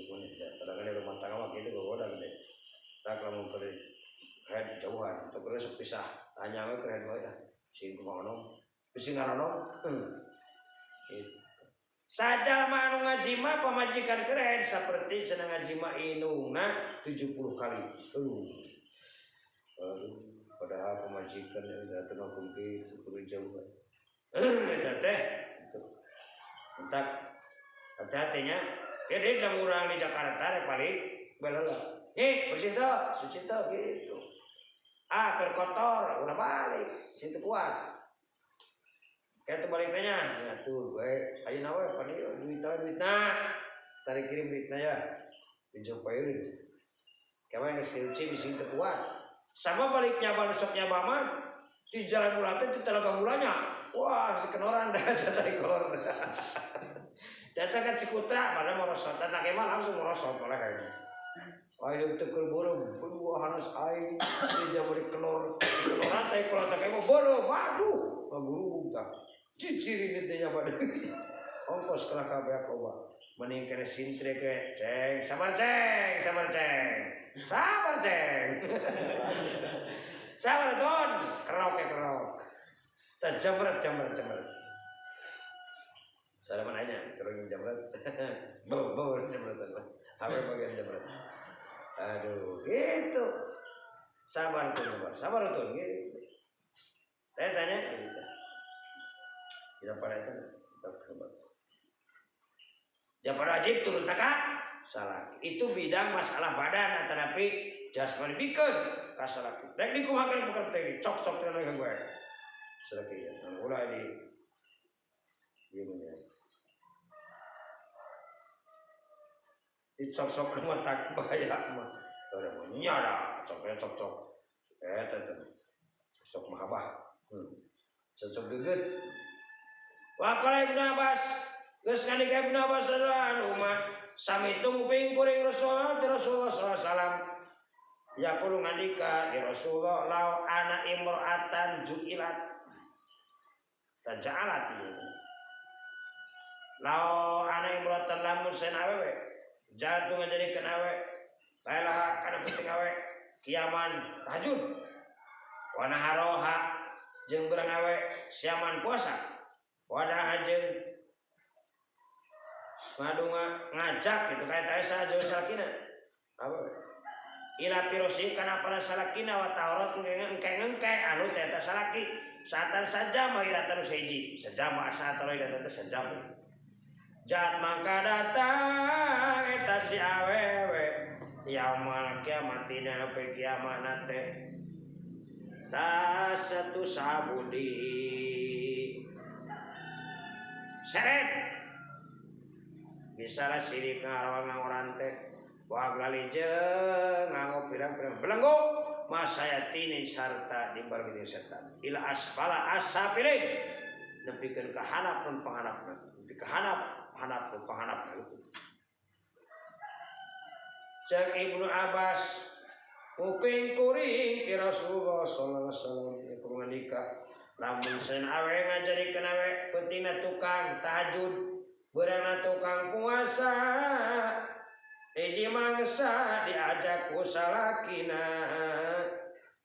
balik kadang-kadang rumah tangga mah kitu gogoda gede tak lamun keur head jauhan atau keur sok pisah tanya we keur head wae ah sing kumaha nom bisi ngarono gitu. Sajalma anu ngajima pamajikan keren seperti cenah ngajima indungna 70 kali. Aduh. Aduh, padahal pamajikan yang datang kumpi itu kudu jauh. Eta teh. Entak hati-hatinya. Ya dia dalam urang di Jakarta rek balik balalah. Bersih teu, suci teu gitu. Ah, keur kotor, ulah balik, situ kuat. Kayak tuh balik nanya, ya tuh, we, ayo nawe, pan ieu duit tahu duit na, tarik kirim duit na ya, dijopain. Kayak geus diuci bisi teu kuat. Sama balik nyaba nu sok nyaba mah, di jalan ulah teh di telaga mulanya. Wah, si kenoran dah, tarik kolor. Datang kan si Kutra, mana merosot, datang mah langsung merosot oleh kayaknya. Ayo teu keur beureum, buah hanas aing, di jabari kenor, kenoran teh kolor teh mah beureum, waduh, ngagurubug tah. Cicirin teh nya pada. Ongkos kalah kabeh loba. Mending kene sintre ke, ceng, sabar ceng, sabar ceng. Sabar ceng. Sabar don, kerok ke kerok. Tah jamret jamret jamret. Salaman nanya, kerong jamret. Bau bau jamretan lah. Apa bagian jamret? Aduh, gitu. Sabar tuh, sabar. Sabar tuh, gitu. Saya tanya, gitu. Tidak pada itu, tetap sabar. Yang pada wajib turun taka salah. Itu bidang masalah badan, tetapi jasmani bikeun ka salaki. Rek dikumahakeun bukan teh cok-cok teh ka gue. Salaki ya, ulah di ieu mah. Dicok-cok mah tak bahaya mah. Ora mah nyara, cok cok-cok. Eta teh. Cok mahabah. Cocok geget. Wa qala Ibnu Abbas, geus ngandika Ibnu Abbas radhiyallahu anhu sami tunggu kuring Rasulullah Rasulullah sallallahu alaihi wasallam. Yaqulu ngandika ya Rasulullah law ana imra'atan ju'ilat taja'alat ieu. Law ana imra'atan lamun sen awewe jatuh ngajadikeun awe baelaha kana penting awe kiaman tahajud wa naharoha jeung beurang awe siaman puasa wadaha jeung Ngadunga ngajak gitu kayak teh saja salakina. Apa? Ila firasyihi kana para salakina wa taurat engke-engke anu teh eta salaki. Saatan sajam hilatan hiji, sejam saatan hilatan teh sejam. Jat mangka datang eta si awewe yaumul kiamat dina poe kiamat teh. Tas satu sabudi. Seret. Bisalah sirik ngarawang ngaoran teh. Wah lali jeung nganggo pirang-pirang belenggu masayatini sarta dibareng jeung setan. Ila asfala asafilin. Nepikeun ka handap nun panghandapna. Nepi ka handap handap nun panghandapna gitu. Cek Ibnu Abbas kuping kuring ti Rasulullah sallallahu alaihi wasallam ieu ngandika lamun sen awe ngajadikeun awe pentingna tukang tahajud beurangna tukang puasa hiji mangsa diajak ku salakina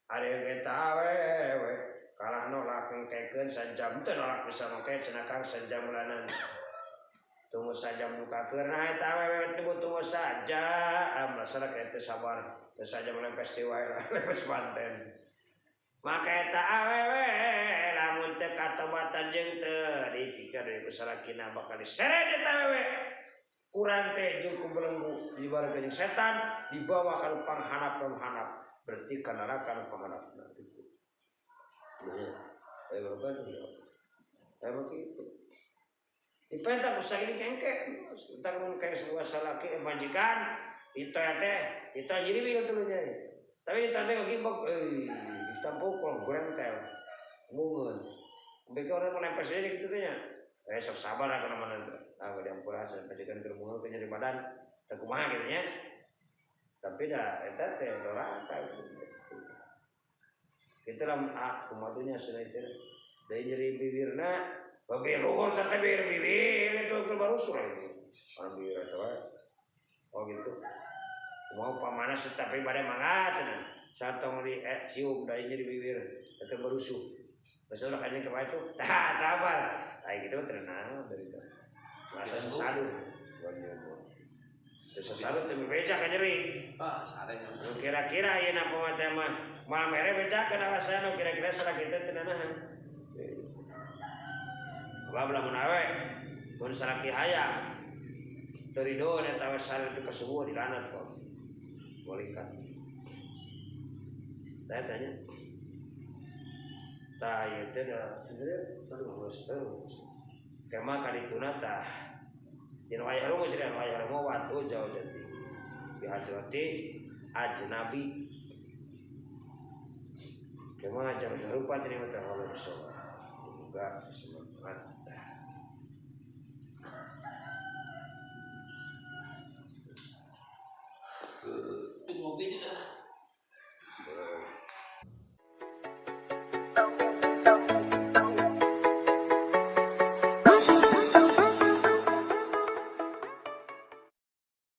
ari eta awewe kalah nolak engkekeun sajam teu nolak bisa make cenah Kang sajam bulanan tunggu sajam duka keur nah eta awewe tunggu saja ah masalah teu sabar teu sajam lempes deui wae lempes banten maka eta awewe lamun teu katobatan jeung teu dipikir dari ku salakina bakal diseret eta awewe kurang teh jeung ku belenggu dibarengkeun jeung setan dibawa ka panghandap panghandap berarti ka neraka nu panghandapna gitu. Ya, bukan ya. Ya begitu. Dipenta ku sagini kengke, tentang mun kayak sebuah salaki majikan itu ya teh, itu nyeri bil tulunya. Tapi itu teh gibok, ditampukul goreng tel. Mungun. Mereka orang mau lempar sendiri gitu nya. Sok sabar lah kana mana itu. Ah, diampura majikan keur mungun teh nyeri badan, teu kumaha gitu nya. Tapi dah eta teh doraka gitu. Kita lah ah kumatunya sudah itu. Dari nyeri bibirna, bibir luhur sampai bibir bibir itu keur baru surah ini. Orang bibir itu wae. Oh gitu. Mau pamanas tapi pada mangga cenah. Satong di cium dari nyeri bibir itu berusuh. Masalah kayaknya kemana itu? Tah sabar. Kayak gitu tenang dari itu. Masa sesadu. Sesadu teh bebeja ka nyeri. Ah, sare nya. Nu kira-kira ieu na mah teh mah malah mere beja kana rasana kira-kira salah kitu teu nanahan. Sebab lamun awe mun salaki hayang teu ridho eta we sare teu kasubuh dilanat kok. Malaikat. Tanya tanya. Tah ieu teh da aduh geus terus. Kema kadituna tah dina wayah rungu cenah wayah rungu watu jauh jadi. Bihadrati ajnabi. Kema jam rupa teh mah teh Allah. Semoga semangat.